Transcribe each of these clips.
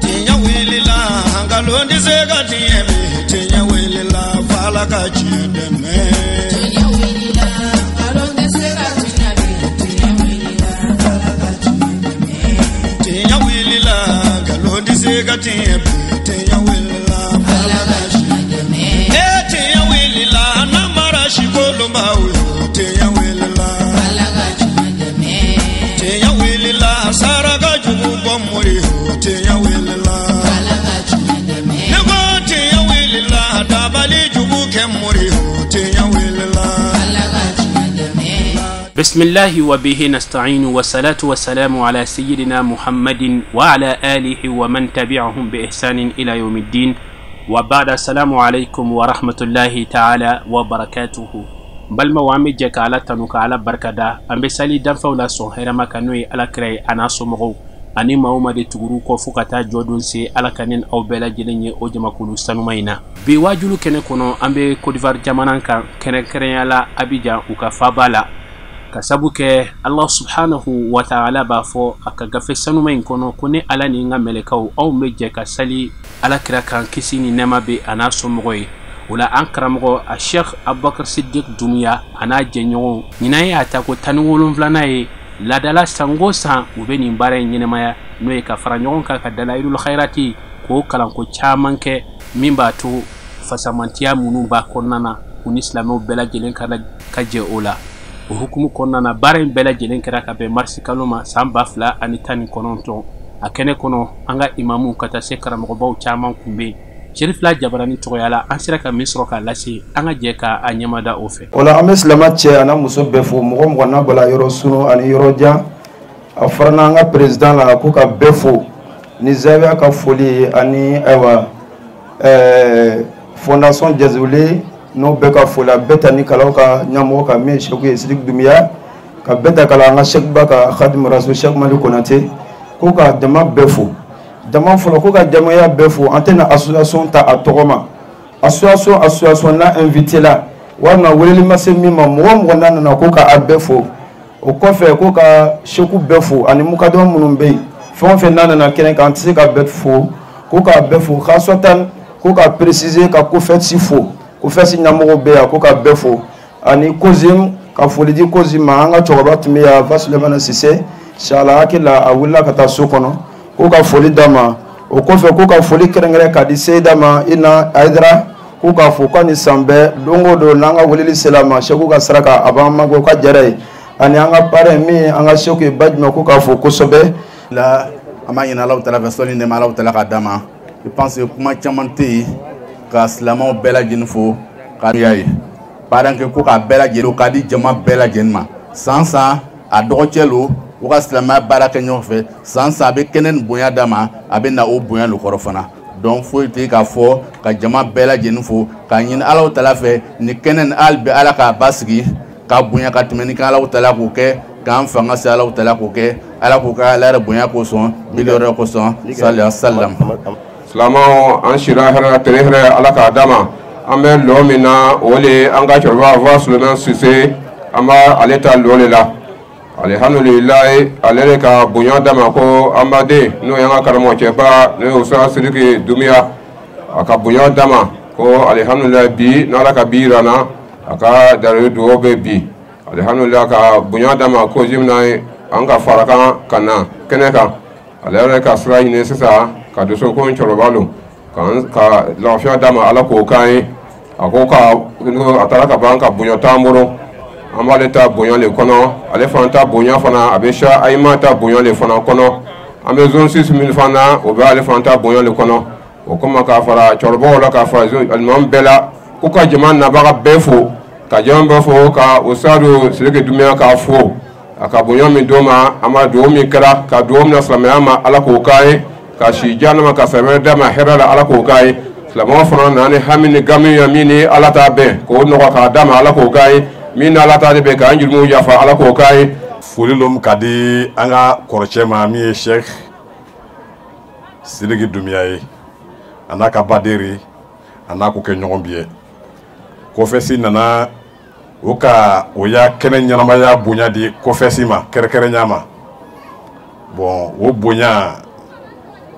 Tiɲɛ wulila nkalon tɛ se ka tiɲɛ bi tiɲɛ wulila f'Ala ka tiɲɛ dɛmɛ. Tiɲɛ wulila nkalon tɛ se ka tiɲɛ bi tiɲɛ wulila f'Ala ka tiɲɛ dɛmɛ. Tiɲɛ wulila nkalon tɛ se ka tiɲɛ bi tiɲɛ wulila f'Ala ka tiɲɛ dɛmɛ. Ee tiɲɛ wulila namara sikolonbaw yo tiɲɛ wulila f'Ala ka tiɲɛ dɛmɛ. Tiɲɛ wulila saraka jugu bɔ mori yo tiɲɛ wulila f'Ala ka tiɲɛ dɛmɛ. Ne ko tiɲɛ wulila dabali jugu kɛ mori yo tiɲɛ wulila f'Ala ka tiɲɛ dɛmɛ. بسم الله وبه نستعين والصلاة والسلام على سيدنا محمد وعلى آله ومن تبعهم بإحسان إلى يوم الدين وبعد السلام عليكم ورحمة الله تعالى وبركاته. Balimaw, an bɛ jɛ ka Ala tanu, ka Ala barikada. An bɛ sali danfɛnw la sɔn hɛrɛma kan, n'o ye Ala kira ye, a n'a somɔgɔw ani maa o maa de tugur'u kɔ fo ka taa jɔ don se. Ala ka ne aw bɛɛ lajɛlen ye o jamakulu sanuma in na. Bi wajulu kɛnɛ kɔnɔ, an bɛ Côte d'Ivoire jamana kan, kɛrɛnkɛrɛnya la Abidjan, u ka faaba la, ka sabu kɛ Allah subhanahu wa ta'ala b'a fɔ a ka gafe sanuma in kɔnɔ ko ne Ala ni n ka mɛlɛkaw, anw bɛ jɛ ka sali Ala kira kan, kisi ni nɛɛma bɛ a n'a somɔgɔ ye. O la, an karamɔgɔ a Sheikh Abubakar Siddiq Dumuya a n'a jɛɲɔgɔnw, ɲinan ye a ta ko 17nan ye. Laadala, sango san u bɛ nin baara in ɲɛnɛmaya, n'o ye ka fara ɲɔgɔn kan ka Dalailul Khairati k'o kalanko caman kɛ, min b'a to fasamantiya minnu b'a kɔnɔna na, u ni silamɛw bɛɛ lajɛlen ka jɛ o la. O hukumu kɔnɔna na, baara in bɛɛ lajɛlen kɛra ka bɛn marisi kalo ma san 2019. A kɛnɛ kɔnɔ, an ka imamu ka taa se karamɔgɔbaw caman kun bɛ yen. Serifila Jabarani tɔgɔya la, an sera ka min sɔrɔ k'a lase, an ka jɛ k'a ɲɛmada o fɛ. O la, an bɛ silamɛ cɛ ani muso bɛɛ fo, mɔgɔ mɔgɔ n'a bɔra yɔrɔ sunu ani yɔrɔ jan. A farana an ka président la ko ka bɛɛ fo ni zawiya ka foli ye, ani ayiwa fondation Jazuli n'o bɛɛ ka foli, a bɛɛ ta ni kalaw ka ɲɛmɔgɔ ka min ye Seku ye, Sidiki Dunbiya, ka bɛɛ ta kala an ka Sekuba ka Khadim Rasul, Cheikh Mali Konate, ko ka jama bɛɛ fo. Jama fɔlɔ, ko ka jamaya bɛɛ fo. An tɛna association ta a tɔgɔ ma, association n'a invité la walima weleli ma se min ma, mɔgɔ mɔgɔ n'a nana, ko ka a bɛɛ fo. O kɔfɛ, ko ka seku bɛɛ fo ani mukadama minnu bɛ yen, fɛn o fɛn n'a nana kɛnɛ kan, an tɛ se ka bɛɛ fo, ko k'a bɛɛ fo. Khasatan, ko ka préciser ka COFETI fo, COFETI ɲɛmɔgɔw bɛ yan, ko ka bɛɛ fo, ani COSIM, ka foli di COSIM ma. An ka cɛkɔrɔba tun bɛ yan, Fa Sulemana Sise sala, hakili la a wulila ka taa so kɔnɔ, ko ka foli d'a ma. O kɔfɛ, ko ka foli kɛrɛnkɛrɛn ka di Seyida ma, Ina Ayidara, ko k'a fo k'a ni san bɛɛ, don o don n'an ka weleli sera a ma, Seku ka saraka a b'an mago ka jara ye, ani an ka parrain min ye an ka Seku ye, Bajuma, ko k'a fo kosɛbɛ. La, an b'a ɲini Alahu Taala fɛ, sɔli nɛɛma Alahu Taala k'a d'a ma. Je pense que kuma caman tɛ yen ka silamɛw bɛɛ lajɛlen fo ka y'a ye baara kɛ, ko k'a bɛɛ lajɛlen k'a di jama bɛɛ lajɛlen ma. San san a dɔgɔcɛ lo, u ka silamɛya baara kɛ ɲɔgɔn fɛ. San san a bɛ kɛnɛ ni bonya d'a ma, a bɛ na o bonya lo kɔrɔ fana. Donc foyi tɛ k'a fɔ ka jama bɛɛ lajɛlen fo k'a ɲini Alahu Taala fɛ, nin kɛnɛ nin hali bi Ala k'a basigi k'a bonya ka tɛmɛ ni kan. Alahu Taala k'o kɛ k'an fanga se, Alahu Taala k'o kɛ, Ala k'o kɛ Ala yɛrɛ bonya kosɔn, miliyɔn kosɔn, sali salam. Silamɛw, an sira hɛrɛ, tere hɛrɛ, Ala k'a d'a ma. An bɛ lɔ min na, o le ye an ka cɛkɔrɔba Fa Sulemani Sise, an b'a ale ta lɔ de la. Alihamudulilayi, ale de ka bonya d'a ma ko an baden, n'o ye an ka karamɔgɔcɛba, n'o ye Usa Sidiki Dunbiya, a ka bonya d'a ma ko alihamudulilayi, bi n'Ala ka bi yira n na, a ka dalilu dugawu bɛ bi. Alihamudulilayi, ka bonya d'a ma ko jimina an ka fara kan ka na kɛnɛ kan. Ale yɛrɛ ka sira ɲini sisan ka dusu ko cɛkɔrɔba don ka lafiya d'a ma, Ala k'o k'an ye. A ko ka a taara ka ban ka bonya t'an bolo, an b'ale ta bonya le kɔnɔ, ale fana ta bonya fana a bɛ sa ayima ta bonya le fana kɔnɔ. An bɛ zone 6 min fana, o bɛ ale fana ta bonya le kɔnɔ. O komi k'a fara cɛkɔrɔbaw la, k'a fara alimami bɛɛ la, ko ka jama nabaga bɛɛ fo, ka jama bɛɛ fo, ka Usadu Sidiki Dunbiya k'a fo a ka bonya min d'o ma. An b'a dugawu min kɛra ka dugawu min na silamɛya ma, Ala k'o k'an ye, ka si jan ma, ka sɛbɛn d'a ma hɛrɛ la, Ala k'o k'an ye. Silamɛw fana nana ni hami ni gami ye, min ni Ala t'a bɛn, k'o nɔgɔ k'a d'a ma, Ala k'o k'an ye. Min ni Ala t'a de bɛn, k'an jurumu yafa, Ala k'o k'an ye. Foli lo ka di an ka kɔrɔcɛ ma, min ye Cheikh Sidiki Dunbiya ye, a n'a ka baderi, a n'a ko kɛ ɲɔgɔn bi ye. COFECI nana o ka o ya kɛnɛ ɲɛnamaya bonya di COFECI ma, kɛrɛnkɛrɛnya ma. Bon o bonya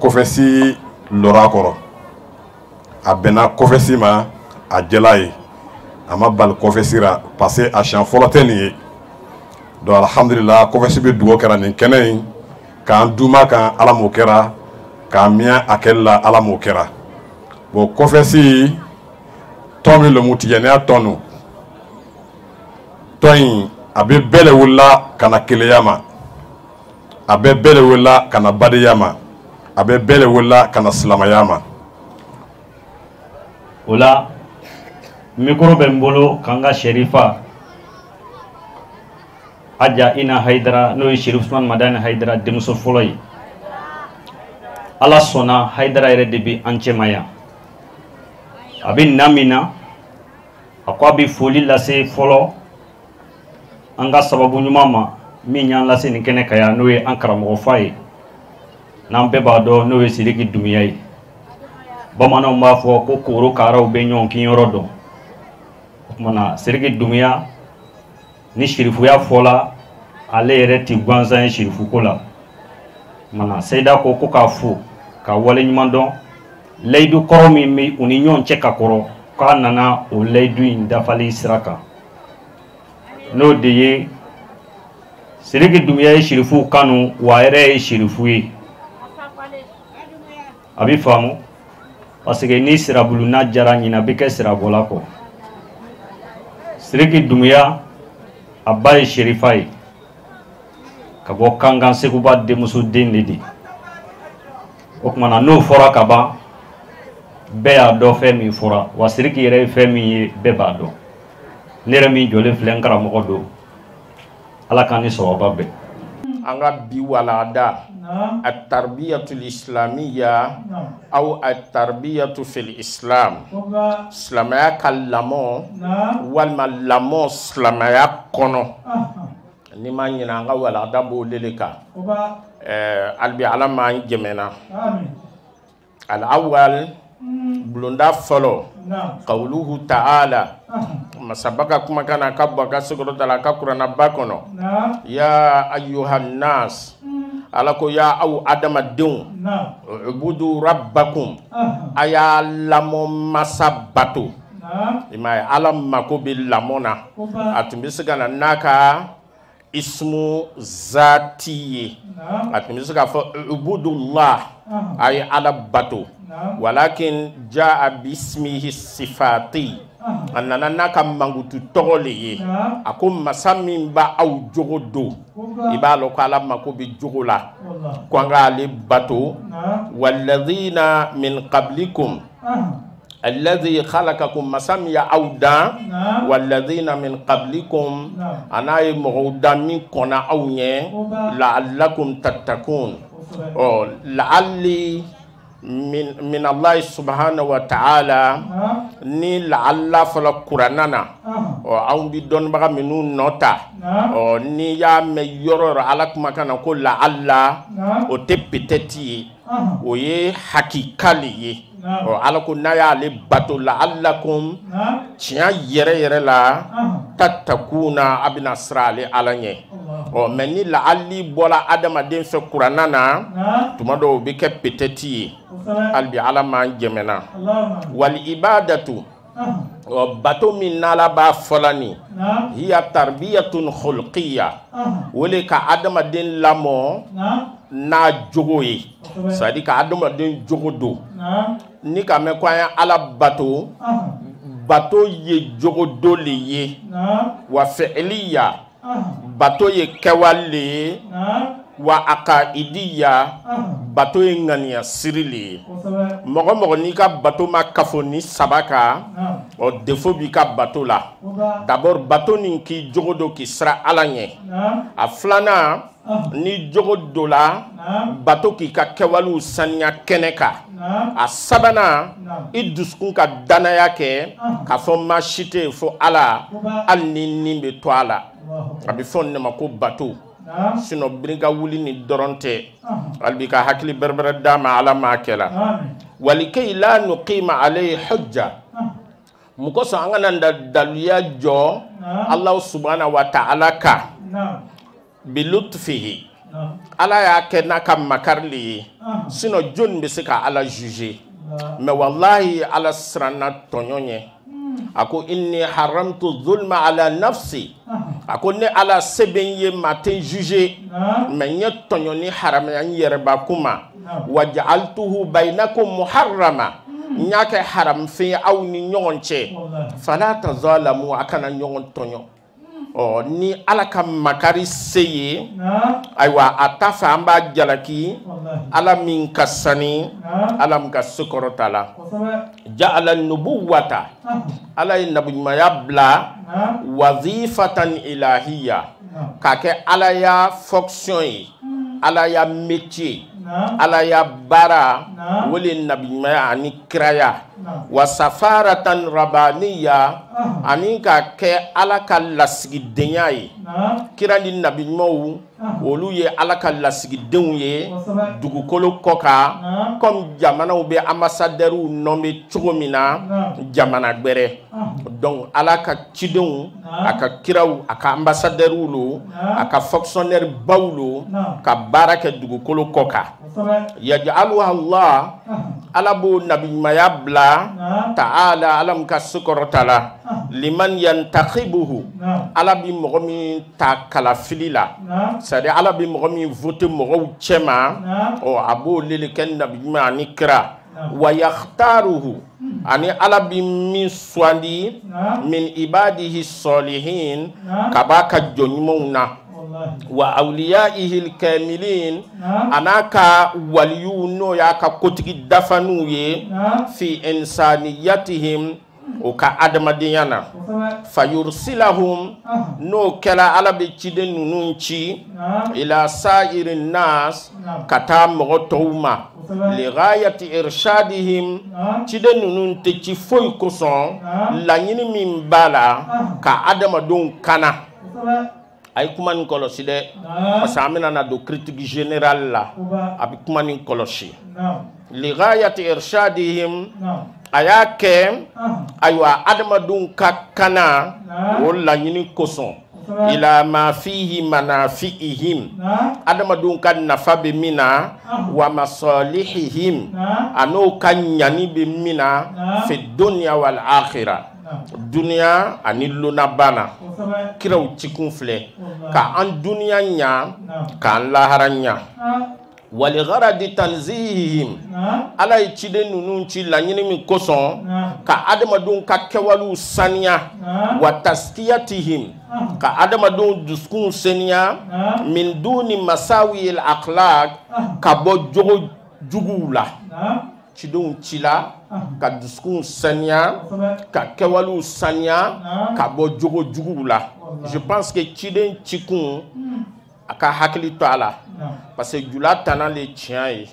kɔfɛsi lɔra kɔrɔ a bɛnna kɔfɛsi ma a jɛla ye a ma bali kɔfɛsi ra parce que a siɲɛ fɔlɔ tɛ nin ye. Donc alhamdulillah kɔfɛsi bɛ dugawu kɛra nin kɛnɛ in k'an duma kan Ala m'o kɛra k'an miɲɛ a kɛli la Ala m'o kɛra. Bon kɔfɛsi tɔn min lomu tijaniya tɔn nu tɔn in a bɛ bɛɛ le wulila ka na keleya ma a bɛ bɛɛ le wulila ka na badenya ma a bɛ bɛɛ le wulila ka na silamɛya ma. O la mikoro bɛ n bolo k'an ka Serifa Aja Ina Hayidara n'o ye Serif Usumani Madani Hayidara denmuso fɔlɔ ye. Ala sɔnna Hayidara yɛrɛ de bɛ an cɛma yan. A bɛ na min na a ko a bɛ foli lase fɔlɔ an ka sababu ɲuman ma min y'an lase nin kɛnɛ kan yan n'o ye an karamɔgɔ fa ye n'an bɛɛ b'a dɔn n'o ye Sidiki Dunbiya ye. Bamananw b'a fɔ ko korokaraw bɛ ɲɔgɔn kinyɔrɔ dɔn. O tuma na Sidiki Dunbiya ni sirifuya fɔla ale yɛrɛ ti gansan ye sirifuko la. O tuma na Seyida ko k'a fo ka waleɲuman dɔn layidu kɔrɔ min bɛ u ni ɲɔgɔn cɛ ka kɔrɔ k'a nana o layidu in dafali sira kan n'o de ye Sidiki Dunbiya ye sirifuw kanu wa a yɛrɛ ye sirifu ye. A bɛ faamu parce que ni sirabuluna diyara ɲin a bɛ kɛ sirabɔla kɔ. Sidiki Dunbiya a ba ye Serifa ye ka bɔ Kankan Seguba denmuso den de. O tuma na n'o fɔra ka ban bɛɛ y'a dɔn fɛn min fɔra wa Sidiki yɛrɛ ye fɛn min ye bɛɛ b'a dɔn. Ne yɛrɛ min jɔlen filɛ n karamɔgɔ don. Ala k'an ni sawaba bɛn. An ka bi walada at-tarbiyatul islamiyya aw at-tarbiyatu fil islam silamɛya ka lamɔ walima lamɔ silamɛya kɔnɔ n'i ma ɲinɛ an ka walada b'o de kan. Hali bi Ala m'an dɛmɛna. Al-awwal bulonda fɔlɔ qawluhu ta'ala masaba ka kumakan na ka bɔ a ka sekɔrɔta la a ka kuranaba kɔnɔ ya ayyuhan nas Ala ko ya aw adamadenw ubudu rabbakum a y'a lamɔ masa bato. I m'a ye Ala mako bɛ lamɔ na a tun bɛ se ka na n'a ka ismu zati ye a tun bɛ se k'a fɔ ubudullah a ye Ala bato walakin jaa bismihi sifati a nana n'a ka mankutu tɔgɔ le ye a ko masa min b'a aw jogo don i b'a lɔn ko Ala mako bɛ jogo la ko an k'ale bato walladhina min qablikum alladhi khalaqakum masa min y'aw dan walladhina min qablikum a n'a ye mɔgɔw dan min kɔnna aw ɲɛ la'allakum tattakun ɔ la'alli min Allah subhanahu wa ta'ala ni la'alla fɔlɔ kuranna na ɔ anw bi dɔnnibaga minnu nɔ ta ɔ n'i y'a mɛn yɔrɔ yɔrɔ Ala kumakan na ko la'alla o tɛ peut-être ye o ye hakika le ye. Ɔ Ala ko n'a y'ale bato la'allakum tiɲɛ yɛrɛ yɛrɛ la tattakuna a bɛna siran ale Ala ɲɛ. Ɔ mɛ ni la'alli bɔra adamaden fɛ kuranna na tuma dɔw o bɛ kɛ peut-être ye. Hali bi Ala m'an dɛmɛna. Wal ibadatu ɔ bato min n'Ala b'a fɔla nin hiya tarbiyatun khulqiyya o le ka adamaden lamɔ n'a jogo ye c'est à dire ka adamaden jogo don. Ni ka mɛn ko an ye Ala bato bato ye jogo dɔ le ye wa fi'liya bato ye kɛwale le ye wa aqaidiyya bato ye ŋaniya siri le ye. Mɔgɔ mɔgɔ n'i ka bato ma kafo ni saba kan ɔ défaut b'i ka bato la. D'abord bato nin k'i jogo don k'i siran Ala ɲɛ. A filanan ni jogo dɔ la bato k'i ka kɛwalew saniya kɛnɛ kan. A sabanan i dusukun ka danaya kɛ k'a fɔ maa si tɛ yen fo Ala hali ni nin bɛ to a la. A bɛ fɔ nin de ma ko bato. Sinon birinka wuli ni dɔrɔn tɛ. Hali bi ka hakili bɛrɛbɛrɛ d'a ma Ala m'a kɛ la. Walikay la nuqima alayhi hujja mun kosɔn an kana daluya jɔ Ala subhanahu wa ta'ala kan bilutfihi Ala y'a kɛ n'a ka makari le ye, sinon jɔnni bɛ se ka Ala juger? Mais wallahi Ala siranna tɔɲɔ ɲɛ. A ko inni haramtu zulma ala nafsi, a ko ne Ala se bɛ n ye, maa tɛ n juger, mais n ye tɔɲɔni haramaya n yɛrɛbakun ma. Wa ja'altuhu bainakum muharrama, n y'a kɛ haramfɛn ye aw ni ɲɔgɔn cɛ. Fala tazalamu, a kana ɲɔgɔn tɔɲɔ. Ɔ ni Ala ka makari se ye, ayiwa a t'a fɛ an b'a jalaki. Ala min ka sani, Ala min ka sekɔrɔta la. Ja'ala nubuwata, Ala ye nabiɲumanya bila wazifatan ilahiya, k'a kɛ Ala ya fonction ye, Ala ya métier, Ala ya baara, o le nabiɲumanya ani kiraya. Wa safaratan rabaniya, ani k'a kɛ Ala ka lasigidenya ye. Kira ni nabiɲumanw, olu ye Ala ka lasigidenw ye dugukolo kɔ kan, comme jamanaw bɛ ambassadeurs nommé cogo min na jamana gbɛrɛ. Donc Ala ka cidenw, a ka kiraw, a ka ambassadeurs lo, a ka fonctionnaire baw lo, ka baara kɛ dugukolo kɔ kan. Yaj'aluha Allah, Ala b'o nabiɲumanya bila ta'ala, Ala min ka sekɔrɔta la. Liman yantaqibuhu, Ala bi mɔgɔ min ta kalafili la, c'est à dire Ala bi mɔgɔ min vote mɔgɔw cɛma, ɔ a b'o le kɛ nabiɲuman ani kira. Wa yakhtaruhu, ani Ala bi min suwandi min ibadihi salihin, ka b'a ka jɔn ɲumanw na. Wa awliyaihi alkamilin, a n'a ka waliyuw, n'o y'a ka kotigi dafanuw ye, fi insaniyatihim, o ka adamadenya na. Fayursilahum, n'o kɛla Ala bɛ ciden ninnu ci ila sa'iri nas, ka taa mɔgɔ tɔw ma. Lighayati irshadihim, ciden ninnu tɛ ci foyi kosɔn, laɲini min b'a la ka adamadenw kana. A ye kuma nin kɔlɔsi dɛ, parce que an bɛna na don critique générale la, a bɛ kuma nin kɔlɔsi. Lighayati irshadihim, a y'a kɛ ayiwa adamadenw ka kana o laɲini kosɔn. Ila ma fihi manafiihim, adamadenw ka nafa bɛ min na, wa masalihihim, a n'o ka ɲani bɛ min na, fi dunya wal akhirah, duniya ani lonaba na. Kiraw cikun filɛ ka an duniya ɲa, k'an lahara ɲa. Waligaradi tanzihihim, Ala ye ciden ninnu ci laɲini min kosɔn, ka adamadenw ka kɛwalew saniya. Wa taskiyatihim, ka adamadenw dusukunw saniya, min duni masawiyil akhlaq, ka bɔ jogo juguw la. Cidenw cila ka dusukunw saniya, ka kɛwalew saniya, ka bɔ jogo juguw la. Je pense que ciden cikun a ka hakili to a la, parce que jula tana le tiɲɛ ye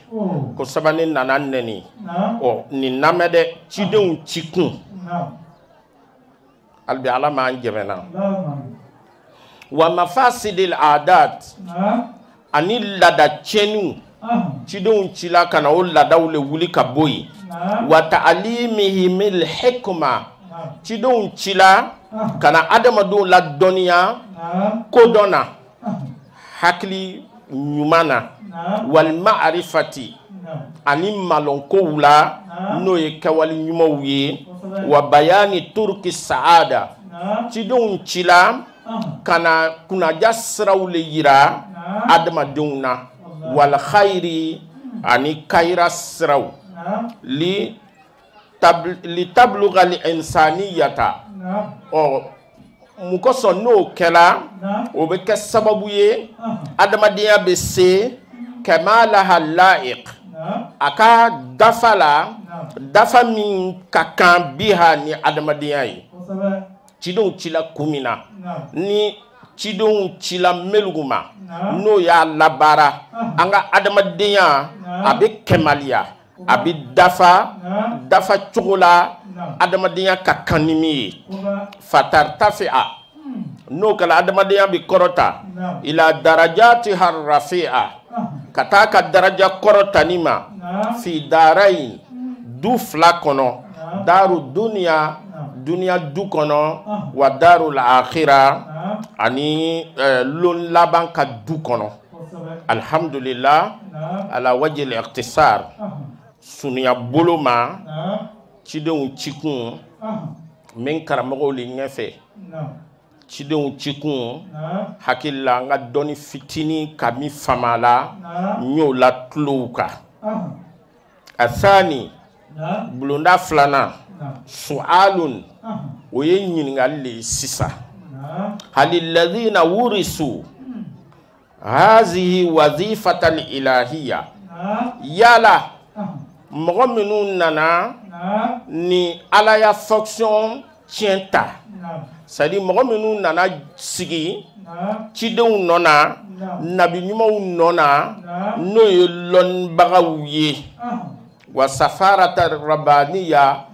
ko sabani nana nɛni. Ɔ nin lamɛn dɛ, cidenw cikun hali bi Ala m'an jɛmɛna. Wa mafasidil adat, ani laada tiɲɛniw, cidenw cila ka na o laadaw le wuli ka bɔ yen. Wa ta'alimihimil hikma, cidenw cila ka na adamadenw ladɔnniya kodɔn na, hakili ɲuman na, wal ma'rifati, ani malɔnkow la, n'o ye kɛwale ɲumanw ye. Wa bayani turki saada, cidenw cila ka na kunnaja siraw le yira adamadenw na, wal khayri, ani kayira siraw, li tabluga li insaniyata. Ɔ mun kosɔn n'o kɛla, o bɛ kɛ sababu ye adamadenya bɛ se kamalaha la'iq, a ka dafa la, dafa min ka kan biha ni adamadenya ye. Cidenw cila kun min na, ni cidenw cila melugu ma, n'o y'a labaara, an ka adamadenya a bɛ kɛmaliya, a bɛ dafa dafa cogo la adamadenya ka kan ni min ye. Fatartafi'a, n'o kɛla adamadenya bɛ kɔrɔta, ila darajatiha rafi'a, ka taa ka daraja kɔrɔtani ma, fi darain, du fila kɔnɔ, daru duniya, duniya du kɔnɔ, wa darul akhira, ani lon laban ka du kɔnɔ. Alhamdulillah ala wajhi al-iqtisar sunuya bolo ma cidenw cikun min karamɔgɔw le ɲɛfɛ cidenw cikun hakili la an ka dɔnni fitinin ka min fama la n y'o la tulow kan. Asani bulonda filanan su'alun o ye ɲininkali le ye sisan. Halilladhina wurisu hazihi wazifatal ilahiyya yala mɔgɔ minnu nana ni ala ya fonction tiɲɛ ta, c'est à dire mɔgɔ minnu nana sigi cidenw nɔ na, nabi ɲumanw nɔ na, n'o ye lɔnnibagaw ye, wa safarata rabaniya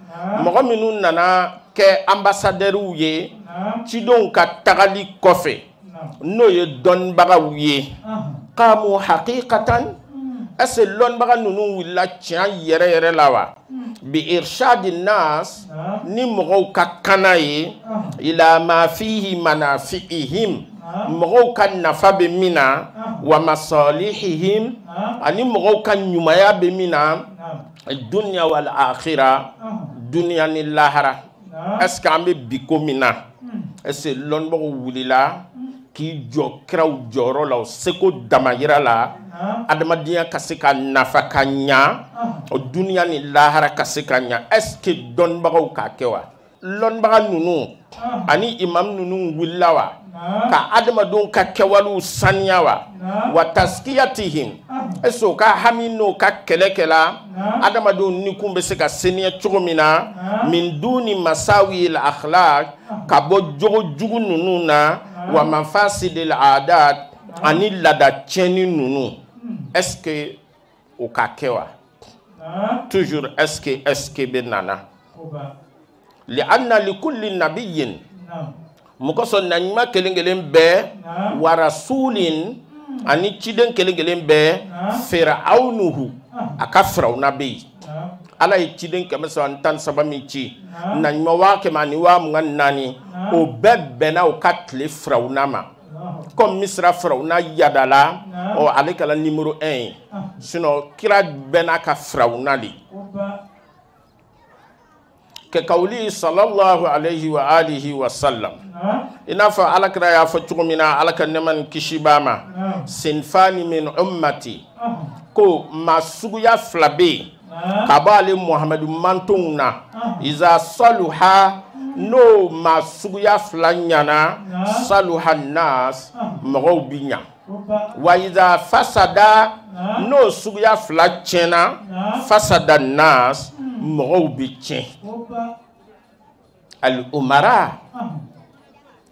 mɔgɔ minnu nana kɛ ambassadɛriw ye cidenw ka tagali kɔfɛ, n'o ye dɔnnibagaw ye, qamu haqiqatan est-ce que lɔnnibaga ninnu wulila tiɲɛ yɛrɛ yɛrɛ la wa? Bi irshadi nas ni mɔgɔw ka kana ye, ila ma fihi manafi'ihim mɔgɔw ka nafa bɛ min na, wa masalihihim ani mɔgɔw ka ɲumanya bɛ min na, dunya wal akhira dunya ni lahara. Est-ce que an bɛ bi ko min na, est-ce que lɔnnibagaw wulila k'i jɔ kiraw jɔyɔrɔ la o seko damayira la, adamadenya ka se ka nafa ka ɲa, o dunya ni lahara ka se ka ɲa? Est-ce que dɔnnibagaw k'a kɛ wa? Lɔnnibaga ninnu ani imam ninnu wulila wa ka adamadenw ka kɛwalew saniya wa? Wa taskiyatihim est-ce que o ka hami n'o ka kɛlɛ kɛla adamadenw nikun bɛ se ka seniya cogo min na, min duni masawi al akhlaq ka bɔ jogo jugu ninnu na, wa mafasidil adat ani laada tiɲɛni ninnu, est-ce que o ka kɛ wa? Toujours est-ce que bɛ nana li'anna likulli nabiyyin mun kosɔn na ɲuman kelen kelen bɛɛ wa rasulin ani ciden kelen kelen bɛɛ firawunuhu a ka firawuna bɛ yen. Ala ye ciden 313 min ci na ɲuman 124 o bɛɛ bɛnna o ka tile firawuna ma. Comme Misira firawuna yadala ɔ ale kɛla numéro 1 ye, sinon kira bɛɛ n'a ka firawuna de. Kawuli sallallahu alayhi wa alihi wa sallam i n'a fɔ ala kira y'a fɔ cogo min na, ala ka nɛɛma ni kisi b'a ma, sinfani min ummati ko maa suguya fila bɛ yen ka bɔ ale Muhamadu mantonw na, iza saluha n'o maa suguya fila ɲana, saluha nas mɔgɔw bi ɲa, wa iza fasada n'o suguya fila tiɲɛna, fasada nas mɔgɔw bi tiɲɛ. Al-umara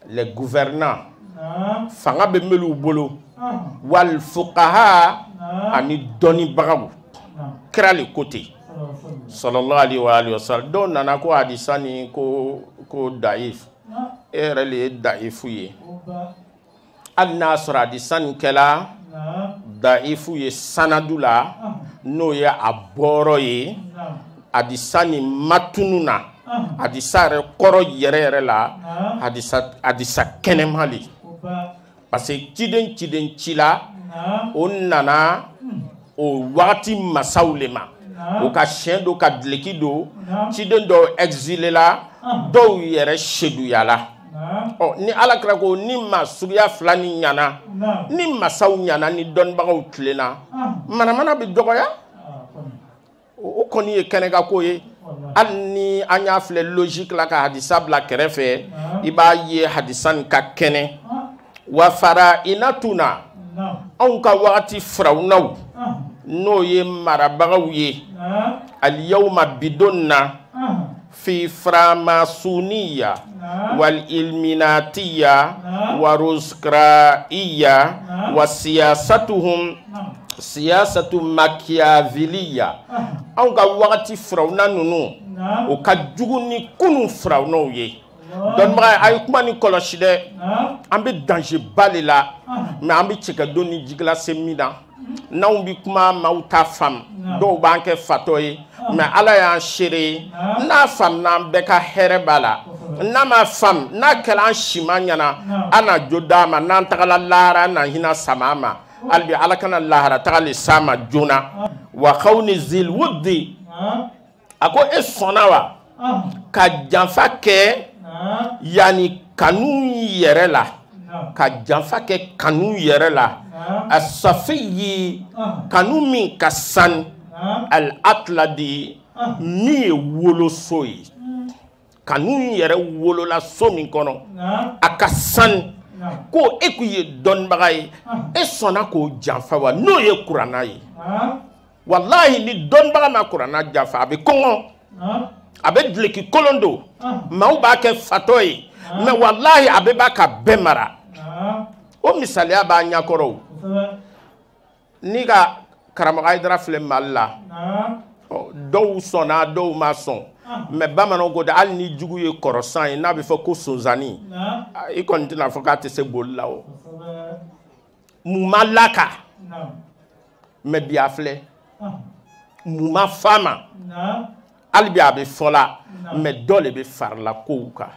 les gouvernants fanga bɛ minnu bolo, wal fuqaha ani dɔnnibagaw, kira le ko ten sallallahu alayhi wa sallam. Dɔw nana ko hadisa ni ko daif, e yɛrɛ le ye daifu ye, hali n'a sɔrɔ hadisa nin kɛla daifu ye sanadu la, n'o ye a bɔrɔ ye hadisa ni matunu na, hadisa yɛrɛ kɔrɔ yɛrɛ yɛrɛ la, hadisa kɛnɛma le, parce que ciden ci la o nana o wagati masaw le ma, o ka siɲɛ don ka dileki don, ciden dɔw exilé la, dɔw yɛrɛ seduyala. Ɔ ni ala kira ko ni maa suguya fila ni ɲana, ni masaw ɲana ni dɔnnibagaw tilenna, manamana bɛ dɔgɔya. O kɔni ye kɛnɛka ko ye, hali ni an y'a filɛ logique la ka hadisa bila kɛrɛfɛ, i b'a ye hadisa nin ka kɛnɛ. Wa fara inatuna anw ka wagati firawunaw n'o ye marabagaw ye, aliyawma bidon na fi framasuniya wal ilminatiya wa ruskraiya wa siyasatuhum siyasatu machiavelliya. Anw ka wagati firawuna ninnu o ka jugu ni kunun firawunaw ye. Dɔnnibaga a ye kuma ni kɔlɔsi dɛ, an bɛ danger ba de la, mais an bɛ cɛkɛdon ni jigila se min na, n'anw bɛ kuma maaw t'a faamu, dɔw b'an kɛ fatɔ ye, mais ala y'an seere ye, n'a faamuna an bɛɛ ka hɛrɛ b'a la. N'a ma faamu n'a kɛra an sima ɲɛna an na jo d'a ma n'an tagala lahara an na hinɛ sama ma hali bi ala kana lahara tagali s'a ma joona wa kawni zil wuddi a ko e sɔnna wa ka janfa kɛ yanni kanu yɛrɛ la ka janfa kɛ kanu yɛrɛ la a safiyi kanu min ka sanu al atladi min ye woloso ye kanu yɛrɛ wolola so min kɔnɔ a ka sanu ko e kun ye dɔnnibaga ye e sɔnna k'o janfa wa n'o ye kuranna ye walahi ni dɔnnibaga ma kuranna janfa a bɛ kɔngɔ a bɛ duloki kolon don maaw b'a kɛ fatɔ ye mɛ walahi a bɛ b'a ka bɛɛ mara o misaliya b'a ɲɛkɔrɔ o n'i ka karamɔgɔ Hayidara filɛ Mali la dɔw sɔnna dɔw ma sɔn mɛ bamananw ko hali ni jugu ye kɔrɔsan ye n'a bɛ fɔ ko sonsanni i kɔni tɛna fɔ k'a tɛ se boli la o mun ma laka mɛ bi a filɛ mun ma fa ma hali bi a bɛ fɔ la mɛ dɔ de bɛ farila kow kan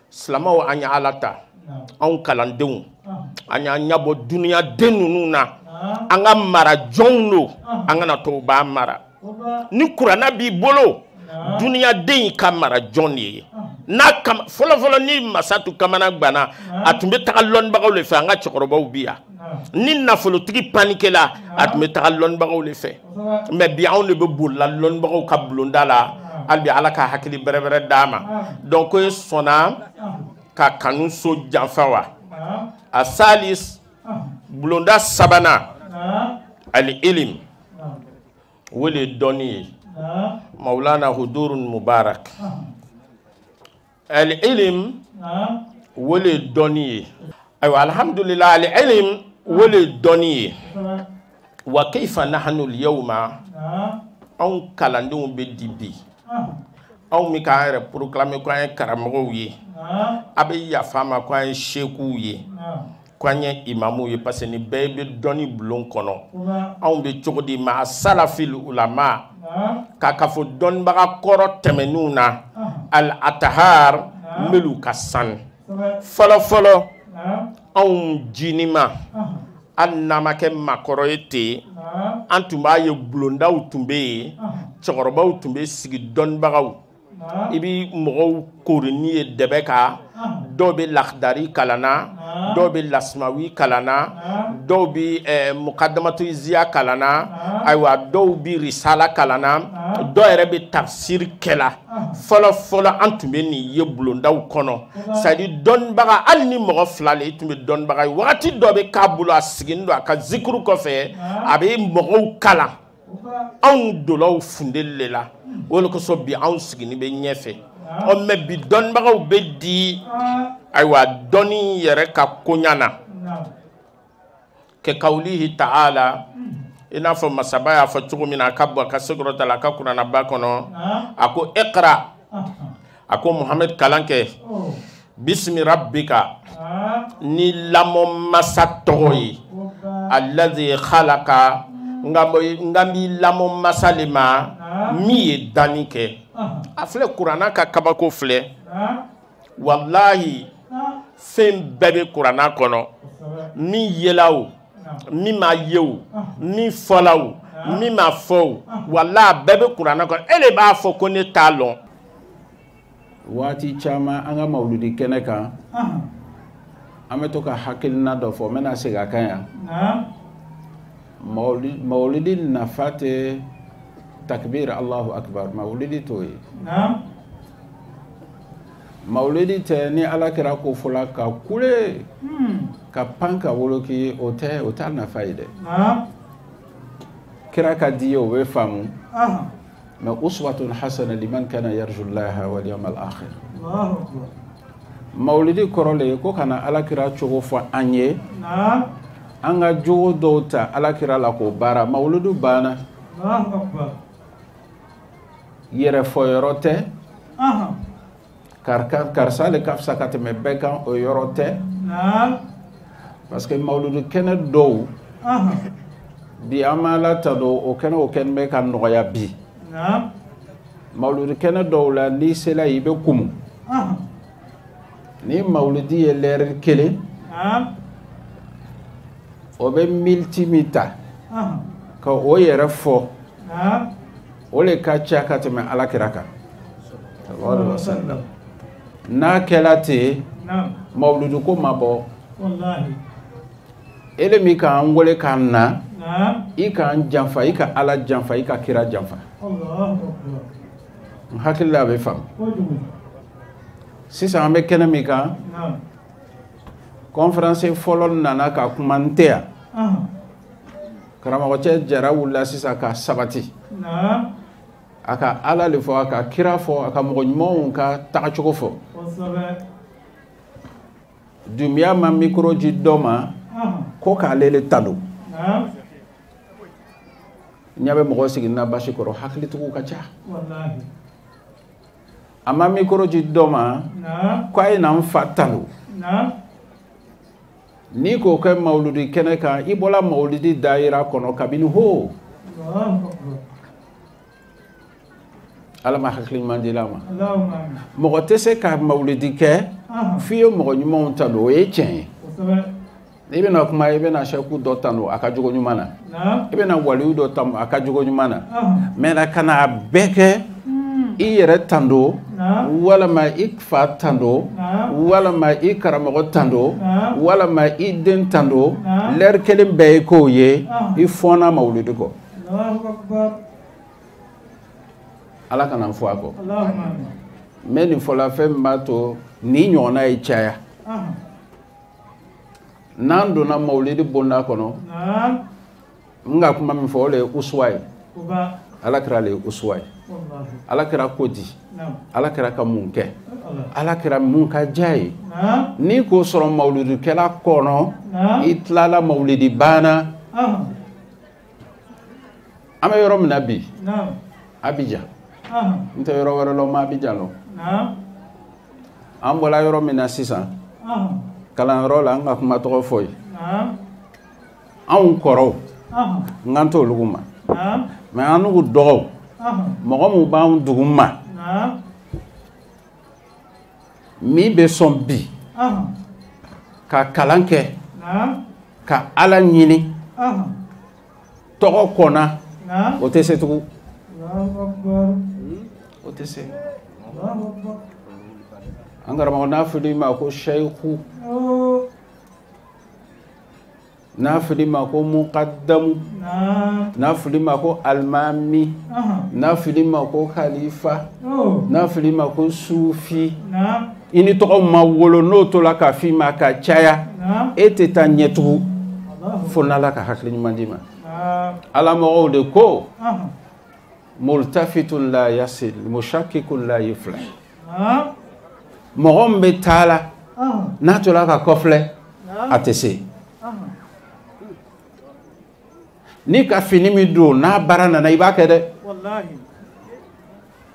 silamɛw an ye ala ta anw kalandenw an y'an ɲɛbɔ duniya den ninnu na an ka mara jɔnw don an kana to u b'an mara ni kuranna b'i bolo duniya den ka mara jɔn de ye n'a kama fɔlɔfɔlɔ ni masa tun kamana gbanna a tun bɛ taga lɔnnibagaw de fɛ an ka cɛkɔrɔbaw bi yan ni nafolotigi panikɛla a tun bɛ taga lɔnnibagaw de fɛ mɛ bi anw de bɛ bolila lɔnnibagaw ka bulonda la hali bi ala ka hakili bɛrɛbɛrɛ d'a ma donc ko e sɔnna ka kanu so janfa wa a salis bulonda sabanan ali ilim o de ye dɔnni ye maulana hudurun mubarak al ilim o de ye dɔnni ye ayiwa alhamdulillah al ilim o de ye dɔnni ye wa kayfa nahnu al yawma anw kalandenw bɛ di bi anw min k'an yɛrɛ proclamer ko an ye karamɔgɔw ye a bɛ yafa an ma ko an ye sekuw ye ko an ye imamuw ye parce que nin bɛɛ bɛ dɔnni bulon kɔnɔ anw bɛ cogo di ma salafil ulama k'a fɔ dɔnnibaga kɔrɔ tɛmɛnenw na al atahar minnu ka sanu fɔlɔ fɔlɔ anw jinima hali n'an ma kɛ maakɔrɔ ye ten an tun b'a ye bulondaw tun bɛ yen cɛkɔrɔbaw tun bɛ sigi dɔnnibagaw i bɛ mɔgɔw kori n'i ye dɛbɛ kan dɔw bɛ lakidari kalan na dɔw bɛ lasimawi kalan na dɔw bɛ mukadamatu-iziya kalan na ayiwa dɔw bɛ risala kalan na dɔw yɛrɛ bɛ tafsiri kɛla fɔlɔ fɔlɔ an tun bɛ nin ye bulondaw kɔnɔ c'est à dire dɔnnibaga hali ni mɔgɔ fila le i tun bɛ dɔnnibaga ye wagati dɔ bɛ k'a bolo a sigilen don a ka zikuru kɔfɛ a bɛ mɔgɔw kalan anw dolaw fundeli le la o de kosɔn bi anw sigilen bɛ ɲɛfɛ ɔ mɛ bi dɔnnibagaw bɛ di ayiwa dɔnni yɛrɛ ka koɲa na kɛ kawulihi ta'ala i n'a fɔ masaba y'a fɔ cogo min na a ka bɔ a ka sekɔrɔta la a ka kuranaba kɔnɔ a ko iqra a ko Muhamɛd kalan kɛ bisimi rabbika ni lamɔ masa tɔgɔ ye allazi khalaqa nka n b'i lamɔ masa le ma min ye danni kɛ a filɛ kuranna ka kabako filɛ walahi fɛn bɛɛ bɛ kuranna kɔnɔ min yela o min ma ye o min fɔla o min ma fɔ o walahi a bɛɛ bɛ kuranna kɔnɔ e de b'a fɔ ko ne t'a lɔn. Waati caman an ka mawuludi kɛnɛ kan an bɛ to ka hakilina dɔ fɔ n bɛna segin a kan yan. Mawuludi nafa tɛ takbir Allahu akbar mawuludi t'o ye. Mawuludi tɛ ni ala kɛra ko fɔla ka kule ka pan ka woloki o tɛ o t'a nafa ye dɛ. Kira ka di ye o bɛ faamu. Mais uswatun hasana liman kana yarju llaha wal yawmal akhir. Mawuludi kɔrɔ le ye ko kana ala kira cogo fɔ an ye. An ka jogo dɔw ta ala kira la k'o baara mawuludu banna. Yɛrɛ fɔ yɔrɔ tɛ. Karisa le ka fisa ka tɛmɛ bɛɛ kan o yɔrɔ tɛ. Parce que mawuludu kɛnɛ dɔw bi an ma ala ta don o kɛnɛ bɛ ka nɔgɔya bi. Mawuludu kɛnɛ dɔw la n'i sela yen i bɛ kumu. Ni mawuludi ye lɛri kelen o bɛ militi min ta ka o yɛrɛ fɔ o le ka ca ka tɛmɛ ala kira kan n'a kɛla ten mawuludu ko ma bɔ ele min k'an wele k'an na i k'an janfa i ka ala janfa i ka kira janfa n hakili la a bɛ faamu sisan an bɛ kɛnɛ min kan conférence fɔlɔ nana ka kuma n tɛ yan karamɔgɔcɛ Jara wulila sisan ka sabati a ka ala le fɔ a ka kira fɔ a ka mɔgɔ ɲumanw ka tagacogo fɔ Dunbiya ma micro di dɔ ma ko k'ale le ta don ɲɛ bɛ mɔgɔ sigi na basi kɔrɔ hakilitigiw ka ca a ma micro di dɔ ma ko a ye na n fa tanu n'i k'o kɛ mawuludi kɛnɛ kan i bɔla mawuludi dayira kɔnɔ kabini ho ala ma hakili ɲuman di la ma mɔgɔ tɛ se ka mawuludi kɛ f'i ye mɔgɔ ɲumanw tanu o ye tiɲɛ ye n'i bɛna kuma i bɛna sɛku dɔ tanu a ka jogo ɲuman na i bɛna waliyu dɔ tanu a ka jogo ɲuman na mɛ ka na a bɛɛ kɛ i yɛrɛ tando walama i fa tando walama i karamɔgɔ tando walama i den tando lɛri kelen bɛɛ ye k'o ye i fɔna mawuludi kɔ ala kana n fɔ a kɔ n bɛ nin fɔla fɛn min b'a to nin ɲɔgɔnna ye caya n'an donna mawulidi bonda kɔnɔ n ka kuma min fɔ o de ye usuwa ye ala kira le ye usuwa ye ala kira ko di ala kira ka mun kɛ ala kira mun ka diya ye n'i k'o sɔrɔ mawuludikɛla kɔnɔ i tilala mawulidi banna an bɛ yɔrɔ min na bi Abidjan n tɛ yɔrɔ wɛrɛ lɔn ma Abidjan lɔn an bɔla yɔrɔ min na sisan kalanyɔrɔ la an ka kuma tɔgɔ fɔ ye anw kɔrɔw n kan t'olu ma mɛ an n'u dɔgɔw mɔgɔ mun b'anw dugu ma min bɛ sɔn bi ka kalan kɛ ka ala ɲini tɔgɔ kɔnna o tɛ se tugun o tɛ se an karamɔgɔ n'a fɔra i ma ko seyiku n'a fɔra i ma ko mukadamu n'a fɔra i ma ko alimami n'a fɔra i ma ko khalifa n'a fɔra i ma ko sufi i ni tɔgɔ ma wolo n'o tola ka f'i ma ka caya e tɛ taa ɲɛ tugun fo n'ala ka hakili ɲuman d'i ma ala mɔgɔw de ko multafitun la yasil mushakikun la yuflah mɔgɔ min bɛ taa la n'a tola ka kɔfilɛ a tɛ se n'i ka fini min don n'a baara nana i b'a kɛ dɛ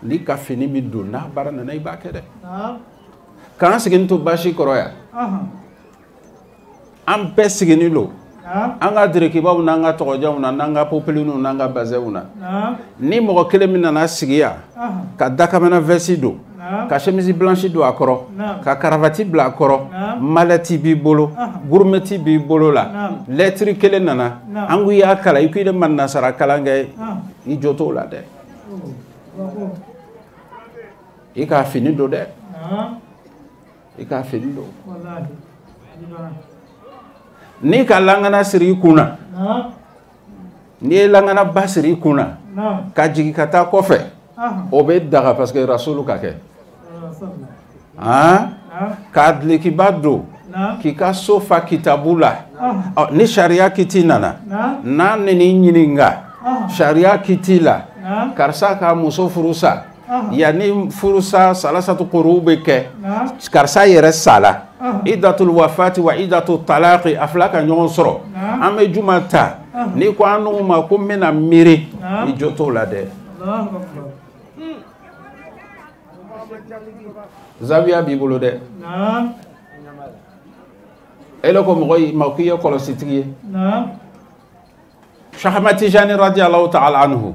n'i ka fini min don n'a baara nana i b'a kɛ dɛ k'an sigini to baasi kɔrɔ yan an bɛɛ sigini don an ka dirikibaw n'an ka tɔgɔjanw na n'an ka popeliniw n'an ka bazɛnw na ni mɔgɔ kelen min nana sigi yan ka dakamana vɛsi don ka chemise blanche don a kɔrɔ ka karavati bila a kɔrɔ malɛti b'i bolo gurumɛti b'i bolo la lɛtiri kelen nana an ko i y'a kalan i ko i de ma nasara kalan kɛ i jo t'o la dɛ i k'a fini don dɛ i k'a fini don n'i ka langana siri i kun na n'i ye langana ba siri i kun na ka jigin ka taa kɔfɛ o bɛ daga parce que rasulu ka kɛ k'a dulokiba don k'i ka so fa kitabu la ni sariya kiti nana n'a nan'i ɲininka sariya kiti la karisa ka muso furu sa yanni furusa salasatu kuru bɛ kɛ karisa yɛrɛ sala idatul wafati wa idatul talaqi a fila ka ɲɔgɔn sɔrɔ an bɛ juma ta n'i ko an n'u ma ko n bɛna miiri i jo t'o la dɛ zawiya b'i bolo dɛ e le ko mɔgɔ ma k'i ye kɔlɔsitigi ye Cheikh Ahmad Tijani radiyallahu ta'ala anhu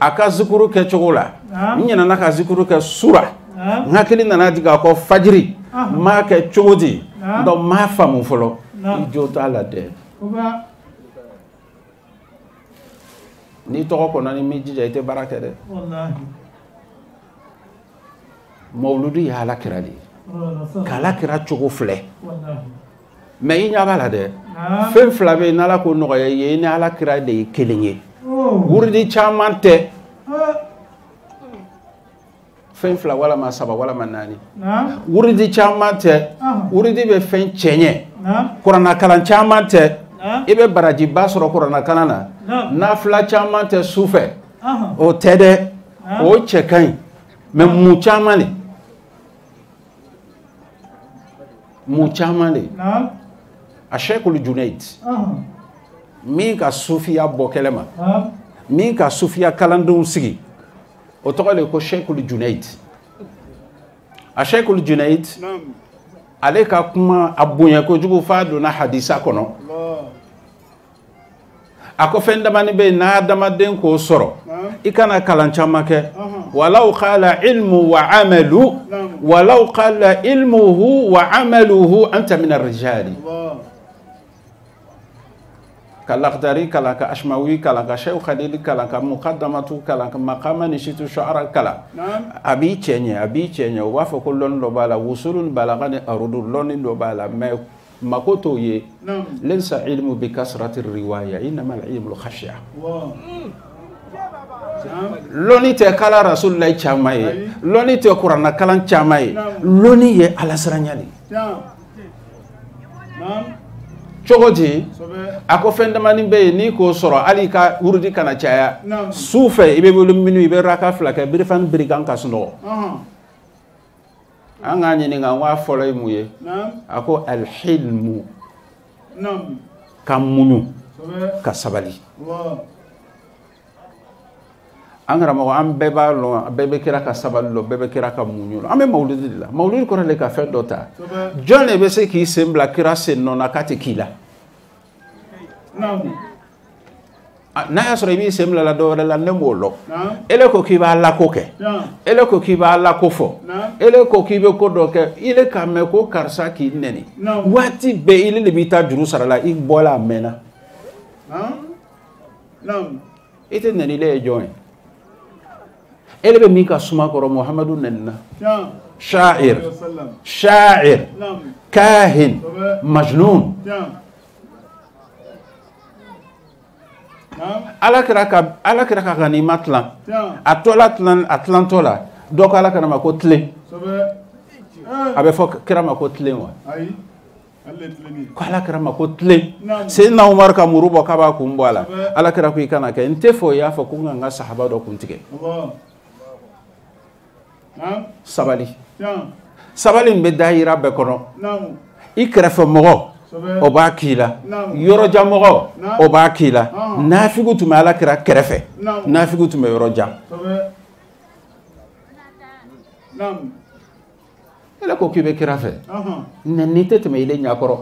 a ka zikuru kɛcogo la n ɲinɛna ka zikuru kɛ sura n hakili nana jigin a kɔ fajiri N m'a kɛ cogo di? Donc n m'a faamu fɔlɔ. I jo t'a la dɛ. N'i tɔgɔ kɔnɔ ni m'i jija i tɛ baara kɛ dɛ. Mawuludu ye Ala kira de ye. K'Ala kira cogo filɛ. Mais i ɲɛ b'a la dɛ. Fɛn fila bɛ yen n'Ala k'o nɔgɔya i ye, i ni Ala kira de ye kelen ye. Wurudi caman tɛ. Fɛn fila walama saba walama naani. Wurudi caman tɛ. Wurudi bɛ fɛn cɛ ɲɛ. Kuranna kalan caman tɛ. I bɛ barajiba sɔrɔ kuranna kalan na. Nafila caman tɛ su fɛ. O tɛ dɛ. O cɛ ka ɲi. Mais mun caman de. Mun caman de. A Cheikhul Junaid. Min ka sufiya bɔ kɛlɛ ma. Min ka sufiya kalandenw sigi. O tɔgɔ de ko Cheikhul Junaid. A Cheikhul Junaid. Ale ka kuma a bonya kojugu f'a donna hadisa kɔnɔ. A ko fɛn damani bɛ yen n'adamaden k'o sɔrɔ i kana kalan caman kɛ. Walaw qala ilmu wa amalu walaw qala ilmuhu wa amaluhu anta min arrijali. Ka Lakhdari kalan, ka Ashmawi kalan, ka Sheikh Khalil kalan, ka Muqaddamatu kalan, ka Maqama ni Situ Shu'ara kalan. A b'i cɛ ɲɛ, a b'i cɛ ɲɛ. U b'a fɔ ko lɔnni dɔ b'a la, wusulun balaga ni arudu lɔnni dɔ b'a la, mais mako t'o ye. Laysa ilmu bi kasrati riwaya innama al-ilmu al-khashya. Lɔnni tɛ kala Rasulullahi caman ye, lɔnni tɛ kuranna kalan caman ye, lɔnni ye alasiranya de ye. Cogo di? A ko fɛn damani bɛ yen n'i k'o sɔrɔ hali i ka wurudi kana caya. Su fɛ i bɛ wuli minnu i bɛ raka fila kɛ birifani birikan ka sunɔgɔ. An k'a ɲininka n k'a fɔlɔ ye mun ye? A ko alhilmu, ka muɲu ka sabali. An karamɔgɔ an bɛɛ b'a lɔn, bɛɛ bɛ kira ka sabali lɔn, bɛɛ bɛ kira ka muɲu lɔn. An bɛ mawuludi de la. Mawuludi kɔrɔ de ka fɛn dɔ ta. Jɔn de bɛ se k'i sen bila kira sen nɔ na k'a tɛ k'i la? N'a y'a sɔrɔ i b'i sen bila la dɔ wɛrɛ la, ne m'o lɔn. Ele ko k'i b'a lako kɛ, ele ko k'i b'a lako fɔ, ele ko k'i bɛ ko dɔ kɛ, ile k'a mɛn ko karisa k'i nɛni. Waati bɛɛ ile de b'i ta juru sara la, i bɔla a mɛnna. I tɛ nɛni, ile ye jɔn ye? Ele bɛ min ka suma kɔrɔ, Muhamadu nɛnina. Sha'ir, sha'ir, kahin, majnun. Ala kira ka ganima tilan. A tɔla tilan, a tilantɔ la, dɔ ko Ala kira ma ko tilen. A bɛ fɔ kira ma ko tilen wa? Ko Ala kira ma ko tilen. Seydina Umar ka muru bɔ k'a b'a kun bɔ a la. Ala kira ko i kana kɛ. N tɛ fɔ i y'a fɔ ko n ka n ka sahaba dɔ kun tigɛ. Sabali. Sabali in bɛ dahira bɛɛ kɔnɔ. I kɛrɛfɛ mɔgɔ o b'a k'i la, yɔrɔjan mɔgɔ o b'a k'i la. Nafigiw tun bɛ Ala kira kɛrɛfɛ, nafigiw tun bɛ yɔrɔ jan. Ele ko k'i bɛ kira fɛ, nɛni tɛ tɛmɛ ile ɲɛkɔrɔ.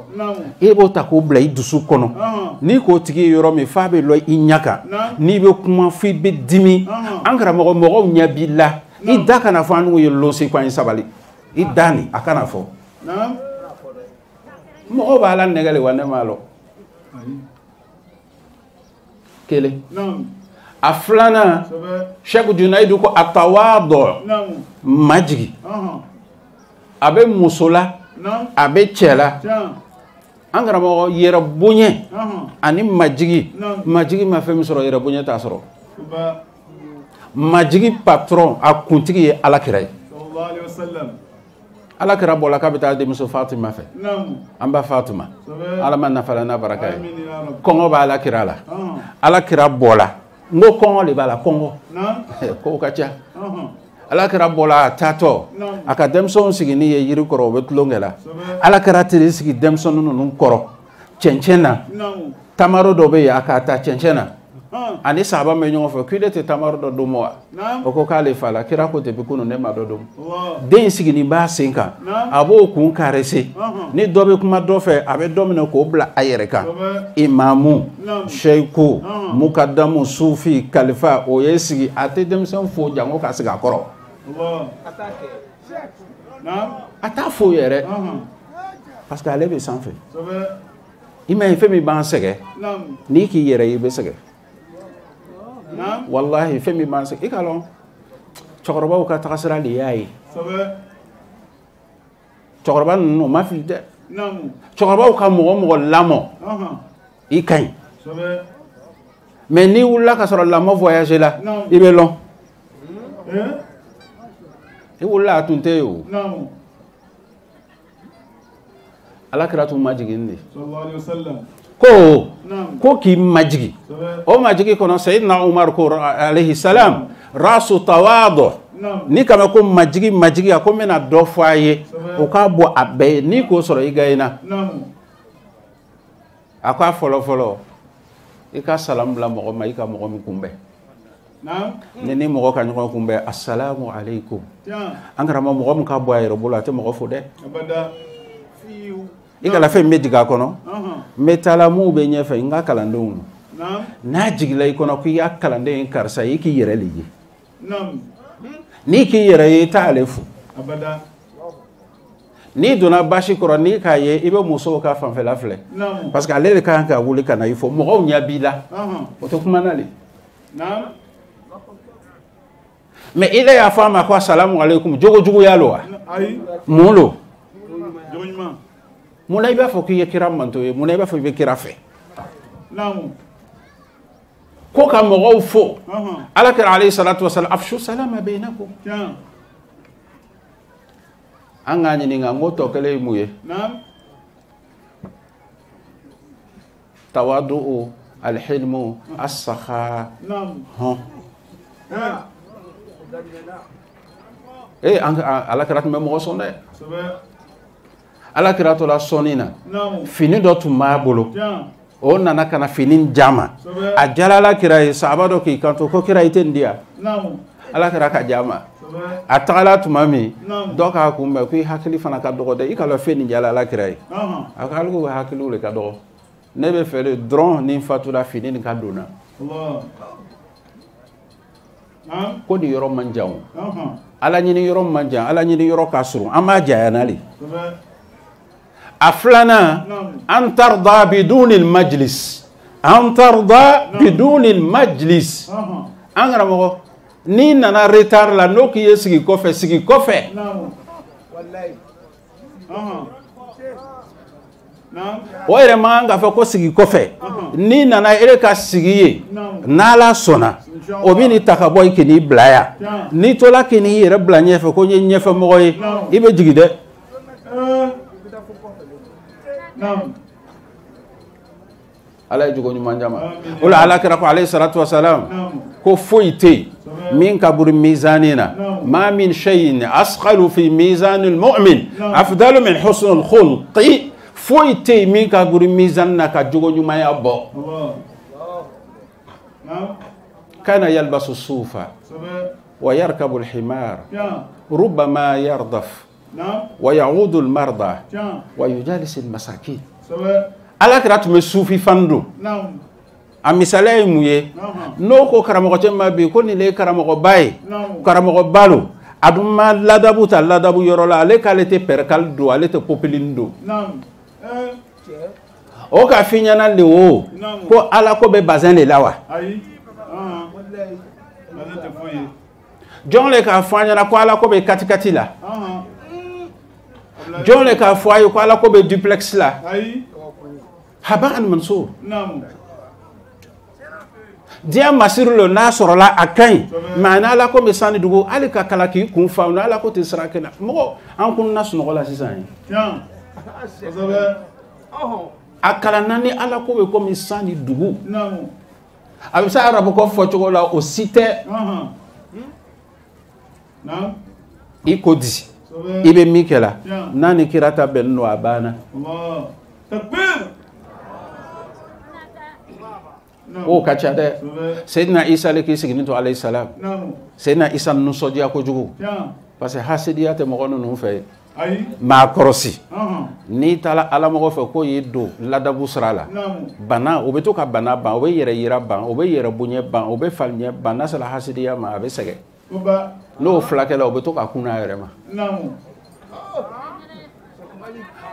E b'o ta k'o bila i dusu kɔnɔ. N'i k'o tigi ye yɔrɔ min f'a bɛ lɔ i ɲɛ kan, n'i bɛ kuma f'i bɛ dimi. An karamɔgɔ mɔgɔw ɲɛ b'i la, i da kana fɔ an n'u ye lɔsi ko an ye sabali. I da nin a kana fɔ. Mɔgɔw b'a la nɛgɛ de wa, ne m'a lɔn. Kelen. A filanan, Cheikh Junaidu ko a tawaadɔ, majigi. A bɛ muso la, a bɛ cɛ la. An karamɔgɔ yɛrɛ bonya ani majigi. Majigi ma fɛn min sɔrɔ, yɛrɛ bonya t'a sɔrɔ. Majigi patron, a kuntigi ye Ala kira ye. Ala kira bɔla k'a bɛ taa denmuso Fatima fɛ. An ba Fatima. Ala ma nafa la n'a baraka ye. Kɔngɔ b'a Ala kira la. Ala kira bɔla. N ko kɔngɔ de b'a la, kɔngɔ. Kow ka ca. Ala kira bɔla a taatɔ, a ka denmisɛnw sigini ye yiri kɔrɔ, u bɛ tulonkɛ la. Ala kira teri sigi denmisɛnnin ninnu kɔrɔ cɛncɛn na. Tamaro dɔ bɛ yen, a k'a ta cɛncɛn na. Ani sahaba bɛ ɲɔgɔn fɛ, k'ile tɛ tamaro dɔ dun wa? O ko k'ale fa la. Kira ko depuis kunun ne ma dɔ dun. Den siginin b'a sen kan, a b'o kun karese. Ni dɔ bɛ kuma dɔ fɛ, a bɛ dɔ minɛ k'o bila a yɛrɛ kan. Imamu, seiku, mukadamu, sufi, kalifa, o ye sigi. A tɛ denmisɛn fo jango ka sigi a kɔrɔ. A t'a fo yɛrɛ parce que ale bɛ sanfɛ. I m'a ye fɛn min b'an sɛgɛn, n'i k'i yɛrɛ ye i bɛ sɛgɛn. Walahi fɛn min b'an sɛgɛn, i k'a lɔn cɛkɔrɔbaw ka tagasira de y'a ye. Cɛkɔrɔba ninnu o ma fili dɛ. Cɛkɔrɔbaw ka mɔgɔ mɔgɔ lamɔ i ka ɲi. Mais n'i wulila ka sɔrɔ lamɔ voyage la, i bɛ lɔn. I wulila a tun tɛ yen o. Ala kira tun majigin de. Ko ko k'i majigi. O majigi kɔnɔ Seyidina Umar ko alayhi salam rasu tawadu. Ni kama ko majigi majigi a ko n bɛna dɔ fɔ a ye o k'a bɔ a bɛɛ ye n'i k'o sɔrɔ i gagné. A ko a fɔlɔ fɔlɔ i ka salam bila mɔgɔ ma i ka mɔgɔ min kunbɛn. Ni ni mɔgɔ ka ɲɔgɔn kunbɛn asalamu aleykum. An karamɔgɔ mɔgɔ min ka bɔ a yɛrɛ bolo a tɛ mɔgɔ fo dɛ. I kana fɛn min bɛ jigin a kɔnɔ n bɛ taa la mun bɛ ɲɛfɛ n ka kalandenw n'a jigila i kɔnɔ k'i y'a kalanden ye karisa ye i k'i yɛrɛ le ye. N'i k'i yɛrɛ ye i t'ale fo. N'i donna basi kɔrɔ n'i k'a ye i bɛ musow ka fanfɛla filɛ parce que ale de ka kan ka wuli ka na i fo mɔgɔw ɲɛ b'i la o tɛ kuma n'ale. Mais i y'a fɔ a ma ko asalamu aleykum jogo juguya lo wa mun lo? Mun na i b'a fɔ k'i ye kira manto ye, mun na i b'a fɔ i bɛ kira fɛ? Ko ka mɔgɔw fo ala kira alayhi salatu wasalam afshu salama bainakum. An k'a ɲininka n ko tɔ kelen ye mun ye? Tawadu'u alhilmu as-sakha. Hɔn ee ala kira tun bɛ mɔgɔ sɔn dɛ. Ala kira tola sɔnni na fini dɔ tun b'a bolo o nana ka na fini d'a ma a diyara ala kira ye sahaba dɔ k'i kanto ko kira i tɛ nin di yan. Ala kira ka d'a ma a tagala tuma min dɔ k'a kunbɛn ko i hakili fana ka dɔgɔ dɛ i ka lɔn fɛn nin diyara ala kira ye. A ko hali ko hakiliw de ka dɔgɔ ne bɛ fɛ de dɔrɔn ni n fatula fini nin ka don n na. Ko nin yɔrɔ man jan o ala ɲini yɔrɔ man jan ala ɲini yɔrɔ ka surun an b'a janya n'ale. A filanan an tarda biduni majlis an tarda biduni majlis. An karamɔgɔ n'i nana retard la n'o k'i ye sigi kɔfɛ sigi kɔfɛ. O yɛrɛ man kan k'a fɔ ko sigi kɔfɛ n'i nana e ka sigi yen n'ala sɔnna o bɛ n'i ta ka bɔ yen k'i bila yan n'i tola k'i n'i yɛrɛ bila ɲɛfɛ ko n ye ɲɛfɛmɔgɔ ye i bɛ jigin dɛ. Ala ye jogo ɲuman d'an ma. O la ala kira ko alayhi salatu wasalam ko foyi tɛ yen min ka buri mizani na ma min shay'in asqalu fi mizani al-mu'min afdalu min husn al-khulqi. Foyi tɛ yen min ka buri mizani na ka jogo ɲumanya bɔ. Kana yalbasu sufa wa yarkabu al-himar rubbama yardaf wa ya'udu al-marda wa yujalis al-masakin. Ala kira tun bɛ sufi fan don. A misaliya ye mun ye? N'o ko karamɔgɔcɛ ma bi ko nin de ye karamɔgɔba ye karamɔgɔba lo a dun ma ladabu ta ladabu yɔrɔ la ale k'ale tɛ pɛrɛkali don ale tɛ popilini don. O ka f'i ɲɛna le o ko ala ko bɛ bazɛn de la wa? Jɔn le k'a fɔ an ɲɛna ko ala ko bɛ katikati la? Jɔn le k'a fɔ a ye ko ala ko bɛ duplex la? Haba'an Mansour. Diɲɛ masiri lo n'a sɔrɔla a ka ɲi mɛ n'ala ko bɛ sanni dugu hali ka kala k'i kun fa n'ala ko tɛ sira kelen mɔgɔ an kunna sunɔgɔ la sisan ye. A kalanna ni ala ko bɛ komi san ni dugu a bɛ se arabu ko fɔcogo la o si tɛ i ko di i bɛ min kɛ la n'a ni kira ta bɛnnen don a banna. O ka ca dɛ. Seyidina Isa le k'i sigilen to alayhi salam. Seyidina Isa nisɔndiya kojugu parce que hasidiya tɛ mɔgɔ ninnu fɛ yen. Maa kɔrɔsi n'i taara alamɔgɔ fɛ k'o y'i don ladabu sira la bana o bɛ to ka bana ban o bɛ yɛrɛ yira ban o bɛ yɛrɛ bonya ban o bɛ faliɲɛ ban n'a sera hasidiya ma a bɛ sɛgɛn n'o fulakɛla o bɛ to ka kunna a yɛrɛ ma.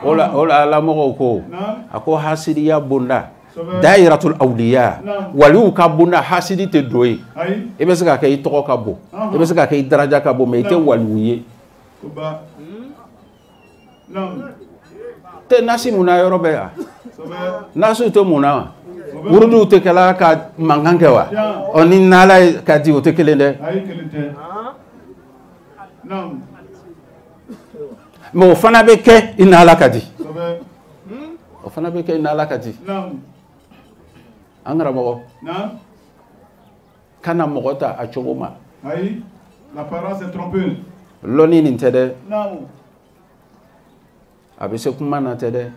O la alamɔgɔw ko a ko hasidiya bonda dayiratul awliya waliw ka bonda hasidi tɛ don yen. I bɛ se k'a kɛ i tɔgɔ ka bon, i bɛ se k'a kɛ i daraja ka bon, mais i tɛ waliw ye. Tɛ nasi mun na yɔrɔ bɛɛ yan, nasiw tɛ mun na wa, wurudiw tɛ kɛla ka mankan kɛ wa, ɔ ni n'ala ka di o tɛ kelen dɛ. Mais o fana bɛ kɛ i n'ala ka di, o fana bɛ kɛ i n'ala ka di. An karamɔgɔ kana mɔgɔ ta a cogo ma. Lɔnni nin tɛ dɛ, a bɛ se kuma na tɛ dɛ.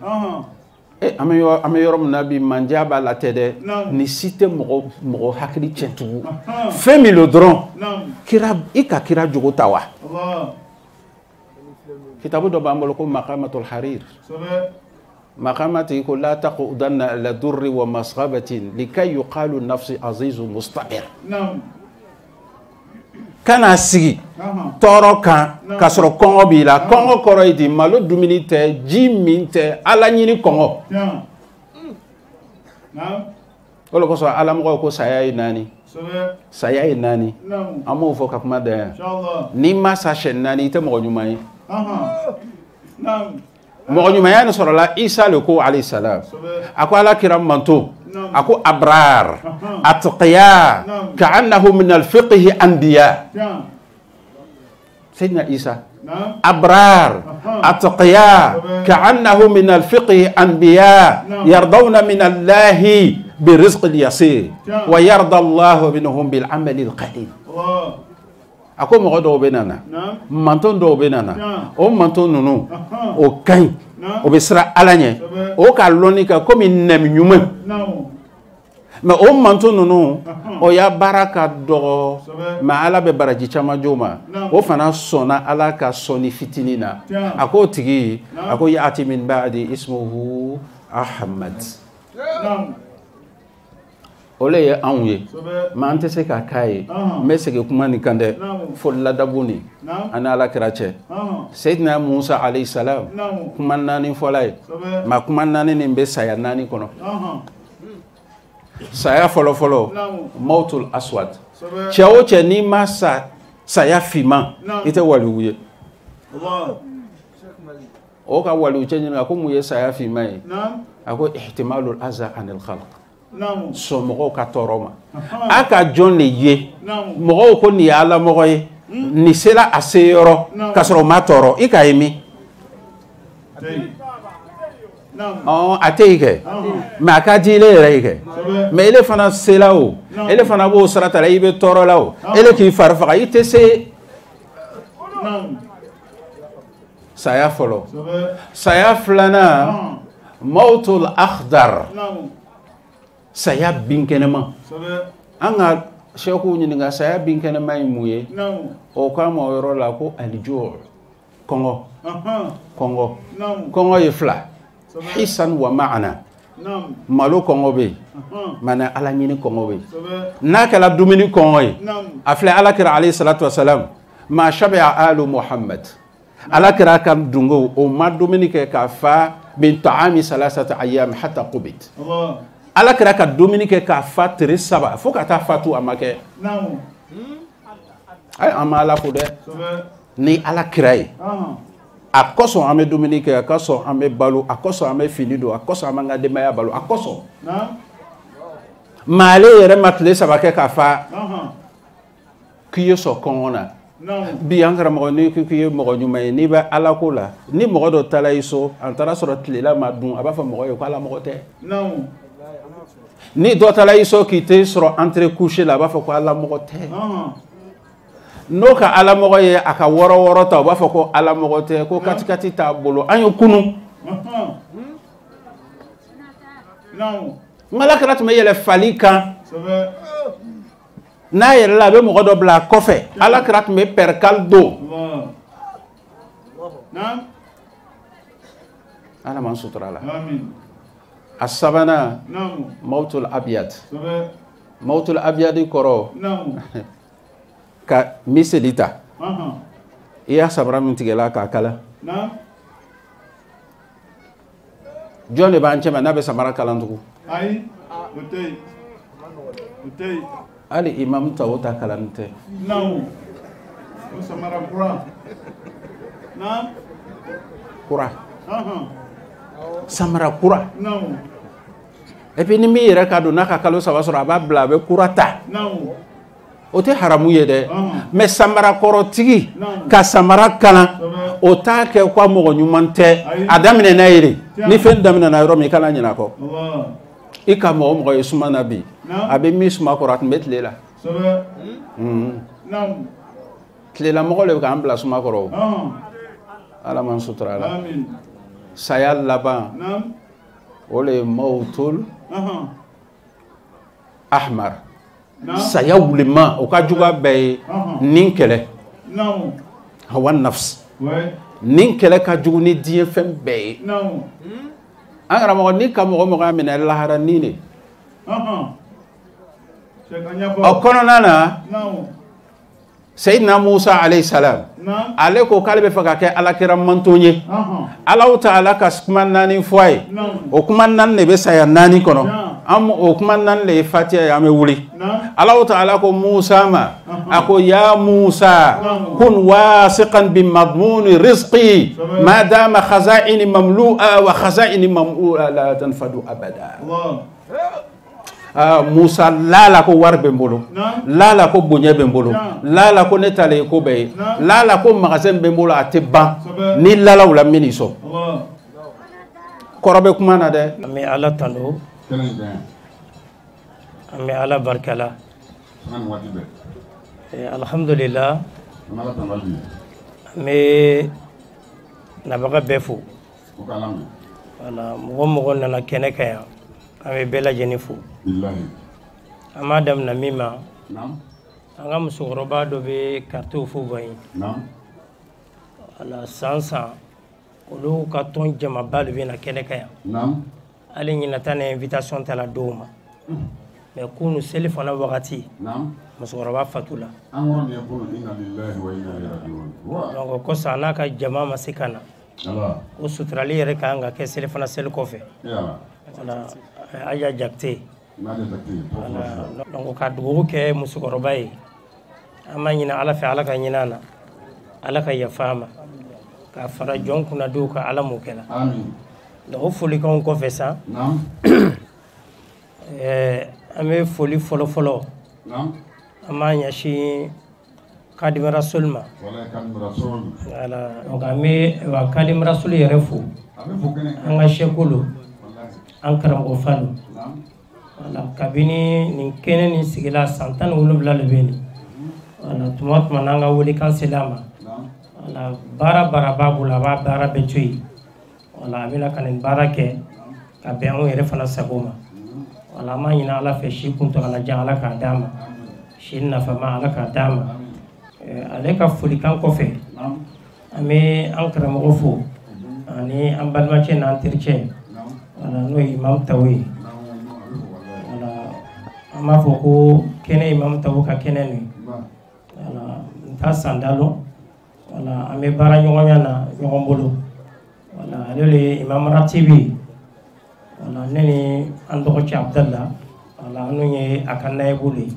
An bɛ yɔrɔ min na bi, manja b'a la tɛ dɛ. Nin si tɛ mɔgɔ hakili tiɲɛ tugun. Fɛn min don dɔrɔn, kira i ka kira jogo ta wa. Kitabu dɔ b'an bolo ko Maqamatul Harir. Maqamati ko la taqudanna ala durri wa masghabatin likay yuqalu nafsi azizu mustabir. Kana sigi tɔɔrɔ kan k'a sɔrɔ kɔngɔ b'i la. Kɔngɔ kɔrɔ ye di, malo dumuni tɛ, ji min tɛ, ala ɲini kɔngɔ. O de kosɔn alamɔgɔw ko saya ye naani. Saya ye naani. An b'o fɔ ka kuma dan yan. N'i ma sa siɲɛ naani, i tɛ mɔgɔ ɲuman ye. Mɔgɔ ɲumanya nin sɔrɔla Isa le ko alayhi salam. A ko ala kira manto, a ko abrar atqiya ka'annahu min al-fiqhi anbiya. Sayyidina Isa abrar atqiya ka'annahu min al-fiqhi anbiya yardawna min Allahi bi-rizqi al-yasir wa yarda Allahu minhum bil-amali al-qalil. A ko mɔgɔ dɔw bɛ na, manton dɔw bɛ na, o manton ninnu o ka ɲi, o bɛ siran ala ɲɛ, o ka lɔnni kɛ komi nɛmi ɲuman. Mais o manton ninnu o ya baara ka dɔgɔ, mais ala bɛ baraji caman d'o ma. O fana sɔnna ala ka sɔnni fitinin na. A k'o tigi, a ko yaati min ba'di ismuhu Ahmad. O le ye anw ye, mais an tɛ se k'a k'a ye. N bɛ segin kuma nin kan dɛ, fo ladabu nin an ni ala kira cɛ. Seyidina Musa alayhi salam kuma naani fɔla ye, mais kuma naani nin bɛ saya naani kɔnɔ. Saya fɔlɔ fɔlɔ, mawtul aswad. Cɛ o cɛ n'i ma sa saya finman, i tɛ waliwu ye. O ka waliwu cɛ ɲininka ko mun ye saya finman ye? A ko ihtimalul aza anil khalq. Sɔn mɔgɔw ka tɔɔrɔ ma. A ka jɔn de ye mɔgɔw ko nin ye alamɔgɔ ye, nin sera a se yɔrɔ k'a sɔrɔ o ma tɔɔrɔ, i k'a ye min? A tɛ yen kɛ, mais a ka di ile yɛrɛ ye kɛ. Mais ele fana sela o, ele fana b'o sira ta la, i bɛ tɔɔrɔ la o, ele k'i fari faga, i tɛ se. Saya fɔlɔ. Saya filanan, mawtul akhdar. Saya binkɛnɛma. An ka sɛkuw ɲininka saya binkɛnɛma ye mun ye? O k'a ma o yɔrɔ la ko alijɔ, kɔngɔ. Kɔngɔ. Kɔngɔ ye fila. Hisan wa ma'ana. Malo kɔngɔ bɛ yen, mana ala ɲini kɔngɔ bɛ yen. N'a kɛra dumuni kɔngɔ ye, a filɛ ala kira alayhi salatu wa salam, ma shabi'a alu Muhammad. Ala kira ka dungo o ma dumuni kɛ k'a fa min ta'ami salasata ayyam hatta qubit. Ala kira ka dumuni kɛ k'a fa tere saba fo ka taa fatu a ma kɛ. Ayi, an ma ala fo dɛ. Ni ala kira ye, a kosɔn an bɛ dumuni kɛ, a kosɔn an bɛ balo, a kosɔn an bɛ fini don, a kosɔn an b'an ka denbaya balo, a kosɔn. Mais ale yɛrɛ ma tile saba kɛ k'a fa k'i ye sɔn kɔngɔ na. Bi an karamɔgɔ, n'i ko k'i ye mɔgɔ ɲuman ye, n'i bɛ ala ko la, ni mɔgɔ dɔ taara i so, a taara sɔrɔ tilela ma dun, a b'a fɔ mɔgɔ ye ko ala mɔgɔ tɛ. Ni dɔ taara i so k'i tɛ sɔrɔ entrée couché la, a b'a fɔ ko ala mɔgɔ tɛ. N'o ka ala mɔgɔ ye a ka wɔɔrɔ wɔɔrɔ ta, o b'a fɔ ko ala mɔgɔ tɛ, ko katikati t'a bolo. An ye kunun. N ala kira tun bɛ yɛlɛ fali kan. N'a yɛlɛla, a bɛ mɔgɔ dɔ bila a kɔfɛ. Ala kira tun bɛ pɛrikali don. Ala m'an sutura la. A sabanan, mawtul abiyad. Mawtul abiyad kɔrɔ ka miseli ta. I y'a sabara min tigɛla k'a kala. Jɔn de b'an cɛma n'a bɛ samara kalan tugun? Ayi, o tɛ yen. O tɛ yen. Hali imam ta o ta kalan tɛ. Naamu. O samara kura. Naam. Kura. Samara kura. Naamu. Et puis ni min yɛrɛ ka don n'a ka kalo 3 sɔrɔ a b'a bila a bɛ kura ta. Naamu. O tɛ haramu ye dɛ. Mais samarakɔrɔtigi ka samara kalan o t'a kɛ ko mɔgɔ ɲuman tɛ. A daminɛna ye de. Ni fɛn daminɛna yɔrɔ min i kana ɲinɛ a kɔ. I ka mɔgɔ o mɔgɔ ye suma na bi a bɛ min suma kɔrɔ a tun bɛ tile la. Tilelamɔgɔ de bɛ k'an bila suma kɔrɔ o. Ala m'an sutura la. Saya laban o le ye mawutul ahmar. Saya wulima o ka jugu a bɛɛ ye nin kɛlɛ. Hawa nafs. Nin kɛlɛ ka jugu ni diɲɛ fɛn bɛɛ ye. An karamɔgɔ ni ka mɔgɔ mɔgɔ y'a minɛ lahara ni de. O kɔnɔna na Seyidina Musa alayhi salam ale ko k'ale bɛ fɛ ka kɛ alakira manton ye. Alahu taala ka kuma 4 fɔ a ye. O kuma 4 de bɛ saya 4 kɔnɔ. An o kuma 4 de ye Fatiha ye an bɛ wuli. Alahu taala ko Musa ma a ko ya Musa kun wasiqan bi madmuni rizqi ma dama khaza'ini mamlu'a wa khaza'ini mamlu'a la tanfadu abada. Musa lala ko wari bɛ n bolo, lala ko bonya bɛ n bolo, lala ko ne talen ye ko bɛɛ ye, lala ko magasin bɛ n bolo a tɛ ban, ni lala o la n bɛ n'i sɔn. Kɔrɔ bɛ kuma na dɛ. An bɛ Ala tanu, an bɛ Ala barika la. Alhamdulillah, an bɛ nabaga bɛɛ fo. Wala mɔgɔ mɔgɔ nana kɛnɛ kan yan, an bɛ bɛɛ lajɛlen fo. An b'a daminɛ min ma, an ka musokɔrɔba dɔ bɛ quartier Houphouët-Boigny. Wala san san olu ka tɔn jamaba de bɛ na kɛnɛ kan yan. Hali ɲinan ta ni invitation tala dɔw ma. Mais kunu seli fana wagati musokɔrɔba fatula. Donc ko san n'a ka jama ma se ka na, ko suturali yɛrɛ ka kan ka kɛ seli fana seli kɔfɛ. Wala Aya Jakite. Donc ka dugawu kɛ musokɔrɔba ye, an b'a ɲini Ala fɛ Ala ka ɲinɛ a na, Ala ka yafa a ma, ka fara jɔn kunnadenw kan Ala m'o kɛla. Donc o folikanw kɔfɛ sa, an bɛ foli fɔlɔ fɔlɔ an b'a ɲɛsin Khadim Rassoul ma. Voilà, donc an bɛ Khadim Rassoul yɛrɛ fo, an ka sɛko don, an karamɔgɔ fa don. Voilà, kabini nin kɛnɛ nin sigila san 17 de bɛ nin. Voilà, tuma o tuma n'an ka welekan sela a ma, voilà, baara baara b'a bolo a b'a baara bɛɛ to yen. Voilà, a bɛna ka nin baara kɛ ka bɛn anw yɛrɛ fana sago ma. Voilà, an b'a ɲini Ala fɛ si kuntagalajan Ala k'a d'a ma, si nafama Ala k'a d'a ma. Ale ka folikan kɔfɛ, an bɛ an karamɔgɔ fo ani an balimacɛ n'an tericɛ, voilà, n'o ye Imam Tawo ye. Voilà, an b'a fɔ ko kɛnɛ Imam Tawo ka kɛnɛ nin ye. Voilà, n t'a san da lɔn. Voilà, an bɛ baara ɲɔgɔnya na ɲɔgɔn bolo. Voilà, ale de ye Imam Ratibi ye. Voilà, ne ni an dɔgɔcɛ Abdallah, voilà, an n'u ye a ka nayibu de ye.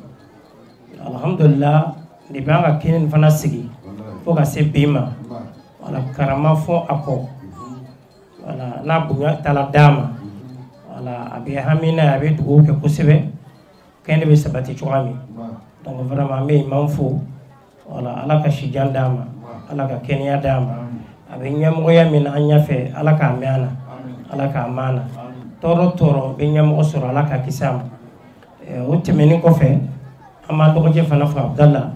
Alhamdulillah, depuis an ka kɛnɛ nin fana sigi fo ka se bi ma, voilà, karama fɔ a kɔ. Voilà, n'a bonya taara d'a ma, voilà, a bɛ hami n'a ye, a bɛ dugawu kɛ kosɛbɛ, kɛnɛ bɛ sabati cogoya min. Donc vraiment an bɛ imam fo, voilà, Ala ka si jan d'a ma, Ala ka kɛnɛya d'a ma. A bɛ ɲɛmɔgɔya min na an ɲɛfɛ, Ala k'a mɛn a na, Ala k'a mɛn a na. Tɔɔrɔ tɔɔrɔ bɛ ɲɛmɔgɔ sɔrɔ, Ala k'a kisi a ma. O tɛmɛnen kɔfɛ, an b'an dɔgɔcɛ fana fo Abdallah,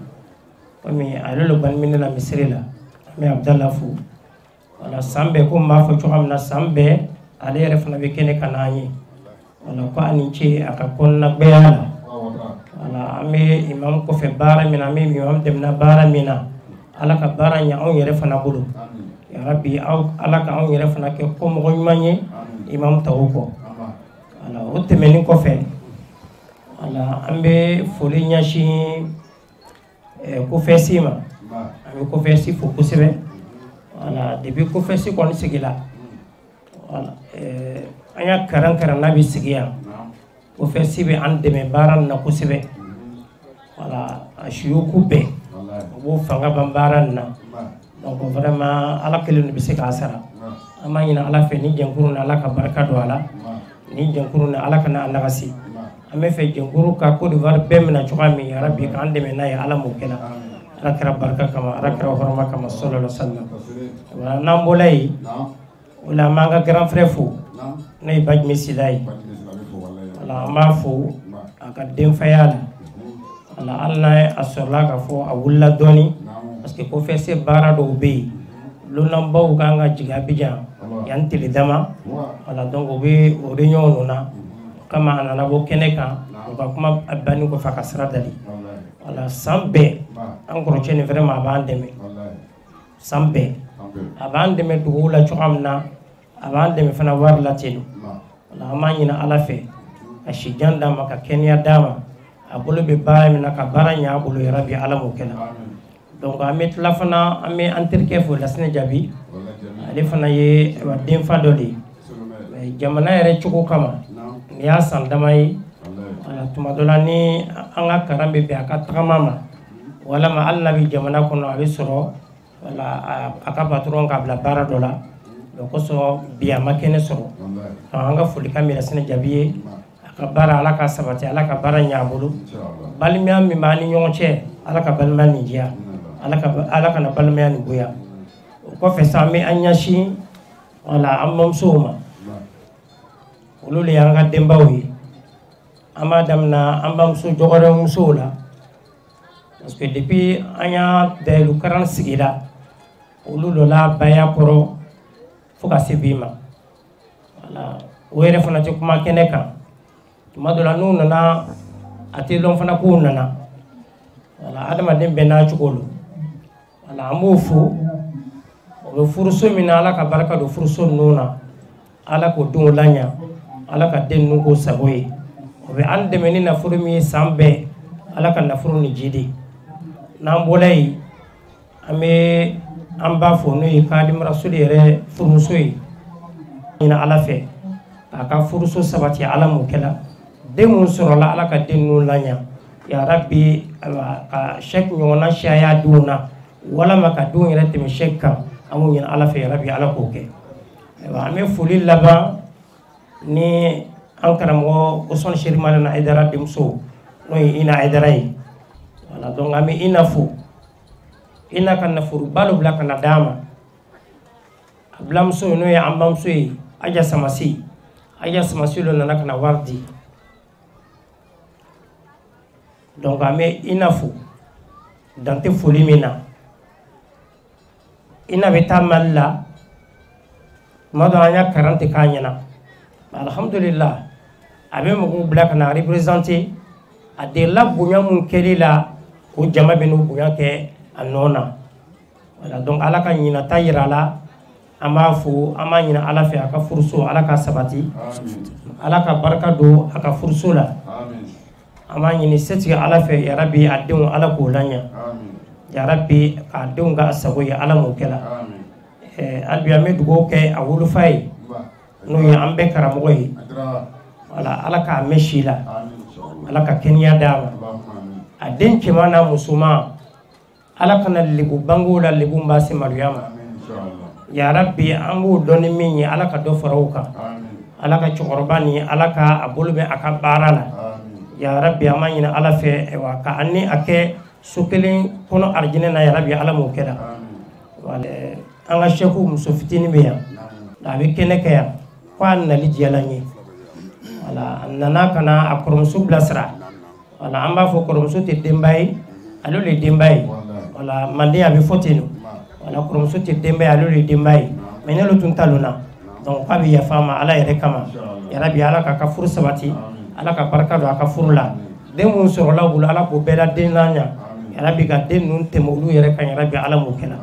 komi ale le bani minɛ la misiri la, an bɛ Abdallah fo. Voilà, san bɛɛ ko n b'a fɔ cogoya min na, san bɛɛ ale yɛrɛ fana bɛ kɛnɛ ka n'an ye. Voilà, ko a ni ce a ka kɔnɔnagbɛya la. Voilà, an bɛ imam kɔfɛ baara min na, an bɛ imam dɛmɛ baara min na, Ala ka baara ɲɛ anw yɛrɛ fana bolo. Ya Rabbi, Ala ka anw yɛrɛ fana kɛ kɔmɔgɔ ɲuman ye imam taw kɔ. Voilà, o tɛmɛnen kɔfɛ, voilà, an bɛ foli ɲɛsin kofɛsi ma. An bɛ kofɛsi fo kosɛbɛ. Voilà, depuis COFES kɔni sigila, voilà, an y'a karan karan n'a bɛ sigi yan, COFES bɛ an dɛmɛ baara nin na kosɛbɛ. Voilà, a siyoko bɛɛ o b'o fanga ban baara nin na. Donc vraiment Ala kelen de bɛ se k'a sara. An b'a ɲini Ala fɛ ni jɛnkuru ni Ala ka barika don a la, ni jɛnkuru ni Ala kana a nagasi. An bɛ fɛ jɛnkuru ka Côte d'Ivoire bɛɛ minɛ cogoya min, yarabi k'an dɛmɛ n'a ye, Ala m'o kɛla. Ala kɛra barika kama, Ala kɛra hɔrɔma kama, sallallahu alaihi wasallam. Voilà, n'an bɔra yen, o la an b'an ka grand frère fo, n'o ye Bajimi Sila ye. Voilà, an b'a fo a ka denfaya la. Voilà, hali n'a a sɔrɔla k'a fɔ a wulila dɔɔni, parce que COFES baara dɔw bɛ yen, lonnabaw kan ka jigin Abidjan yan tile dama. Voilà, donc o bɛ o réunion ninnu na, o kama a nana bɔ kɛnɛ kan, u ka kuma banni kɔfɛ a ka sira dali. Voilà, san bɛɛ an kɔrɔcɛ nin vraiment a b'an dɛmɛ, san bɛɛ a b'an dɛmɛ duguw la cogoya min na, a b'an dɛmɛ fana wari la ten. Voilà, an b'a ɲini Ala fɛ ka si jan d'a ma, ka kɛnɛya d'a ma, a bolo bɛ baara min na ka baara ɲɛ a bolo, yarabi Ala m'o kɛ la. Donc an bɛ tila fana, an bɛ an terikɛ fo, Lasinɛ Jabi, ale fana ye denfa dɔ de ye jamana yɛrɛ cogo kama. Nin y'a san dama ye. Voilà, tuma dɔ la ni an ka karan bɛ bɛn a ka tagama ma, walama hali n'a bɛ jamana kɔnɔ a bɛ sɔrɔ, voilà, a ka patron k'a bila baara dɔ la. O kosɔn bi a ma kɛnɛ sɔrɔ. Donc an ka folikan bɛ Lasinɛ Jabi ye, a ka baara Ala ka sabati, Ala ka baara ɲɛ a bolo. Balimaya min b'an ni ɲɔgɔn cɛ, Ala ka balimaya nin diya, Ala kana balimaya nin goya. O kɔfɛ sa, an bɛ an ɲɛsin, voilà, an bamusow ma, olu de y'an ka denbaw ye. An b'a daminɛ an bamuso jɔgɔrɛmusow la, parce que depuis an y'a dayilu karan sigila, olu lɔla baya kɔrɔ fo ka se bi ma. Voilà, o yɛrɛ fana tɛ kuma kɛnɛ kan, tuma dɔ la n'u nana a tɛ lɔn fana k'u nana. Voilà, adamaden bɛɛ n'a cogo lo. Voilà, an b'o fo, o bɛ furuso min na, Ala ka barika don furuso ninnu na, Ala k'o denw laɲa, Ala ka den ninnu k'o sago ye. O bɛ an dɛmɛ ni nafolo min ye san bɛɛ, Ala ka nafolo ni jidi. N'an bɔra yen, an bɛ an b'a fo, n'o ye Kadim Rasuli yɛrɛ furumuso ye. Ɲini Ala fɛ k'a ka furuso sabati, Ala m'o kɛla. Den mun sɔrɔla, Ala ka den ninnu laɲa, yarabi ka sɛki ɲɔgɔnna siyaya denw na, walama ka denw yɛrɛ tɛmɛ sɛki kan, an b'o ɲini Ala fɛ, yarabi Ala k'o kɛ. Ayiwa, an bɛ foli laban ni an karamɔgɔ Usman Seri Madani Hayidara denmuso, n'o ye Ina Hayidara ye. Voilà, donc an bɛ Ina fo, Ina ka nafoloba dɔ bila ka na d'a ma. A bilamuso n'o ye an bamuso ye, Aja Samasi, Aja Samasi dɔ nana ka na wari di. Donc an bɛ Ina fo, dan tɛ foli min na. Ina bɛ taa Mali la, tuma dɔ an y'a karan tɛ k'a ɲɛna. Alhamdulillah, a bɛ mɔgɔw bila ka na représenter. A delila bonya mun kɛli la, o jama bɛ n'o bonya kɛ a nɔ na. Voilà, donc Ala ka ɲinata yira a la, an b'a fo, an b'a ɲini Ala fɛ a ka furuso Ala ka sabati, Ala ka barika don a ka furuso la. An b'a ɲini setigi Ala fɛ, yarabi a denw Ala k'o laɲa, yarabi k'a denw ka sago ye, Ala m'o kɛla. Hali bi an bɛ dugawu kɛ a wolofa ye, n'o ye an bɛɛ karamɔgɔ ye. Voilà, Ala k'a mɛn si la, Ala ka kɛnɛya d'a ma. A den cɛman n'a musoman, Ala kana lebu bangew la, lebu b'a se maloya ma. Yarabi an b'o dɔn ni min ye, Ala ka dɔ fara o kan. Ala ka cɛkɔrɔba ni Ala ka a bolo bɛ a ka baara la. Yarabi an b'a ɲini Ala fɛ, ayiwa, ka an ni a kɛ so kelen kɔnɔ arijinɛ na, yarabi Ala m'o kɛra. Voilà, an ka sɛku muso fitinin bɛ yan, a bɛ kɛnɛ kɛ yan, ko a nali diyara n ye. Voilà, a nana ka na a kɔrɔmuso bilasira. Voilà, an b'a fɔ kɔrɔmuso tɛ denba ye, ale de ye denba ye. Voilà, manden a bɛ fɔ ten. Voilà, kɔrɔmuso tɛ denba ye, ale de ye denba ye. Mais n'olu tun talonna, donc k'a bɛ yafa a ma Ala yɛrɛ kama. Yarabi Ala k'a ka furu sabati, Ala ka barika don a ka furu la. Den mun sɔrɔla u bolo, Ala k'o bɛɛ la den na ɲa. Yarabi ka den ninnu tɛmɛ olu yɛrɛ kan, yarabi Ala m'o kɛla.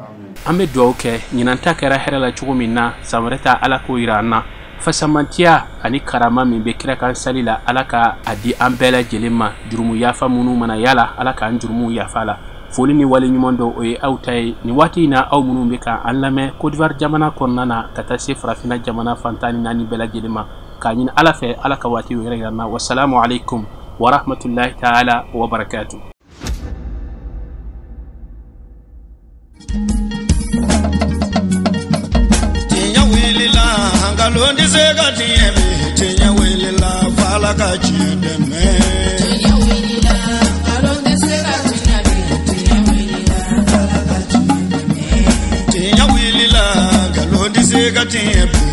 An bɛ dugawu kɛ, ɲinan ta kɛra hɛrɛ la cogo min na, san wɛrɛ ta Ala k'o yira an na. Fasamantiya ani karama min bɛ kira kan sali la, Ala ka a di an bɛɛ lajɛlen ma. Jurumu yafa minnu mana yala, Ala k'an jurumu yafa la. Foli ni wale ɲuman dɔ, o ye aw ta ye nin waati in na, aw minnu bɛ ka an lamɛn Côte d'Ivoire jamana kɔnɔna na, ka taa se farafinna jamana fan 14 bɛɛ lajɛlen ma, k'a ɲini Ala fɛ, Ala ka waati wɛrɛ yira n na. Wasalamu alaikum wa rahmatullahi ta'ala wa barakatuh. Tiɲɛ wulila, nkalon tɛ se ka tiɲɛ bi. Tiɲɛ wulila, f'Ala ka tiɲɛ dɛmɛ. Tiɲɛ wulila, nkalon tɛ se ka tiɲɛ bi. Tiɲɛ wulila, f'Ala ka tiɲɛ dɛmɛ. Tiɲɛ wulila, nkalon tɛ se ka tiɲɛ bi.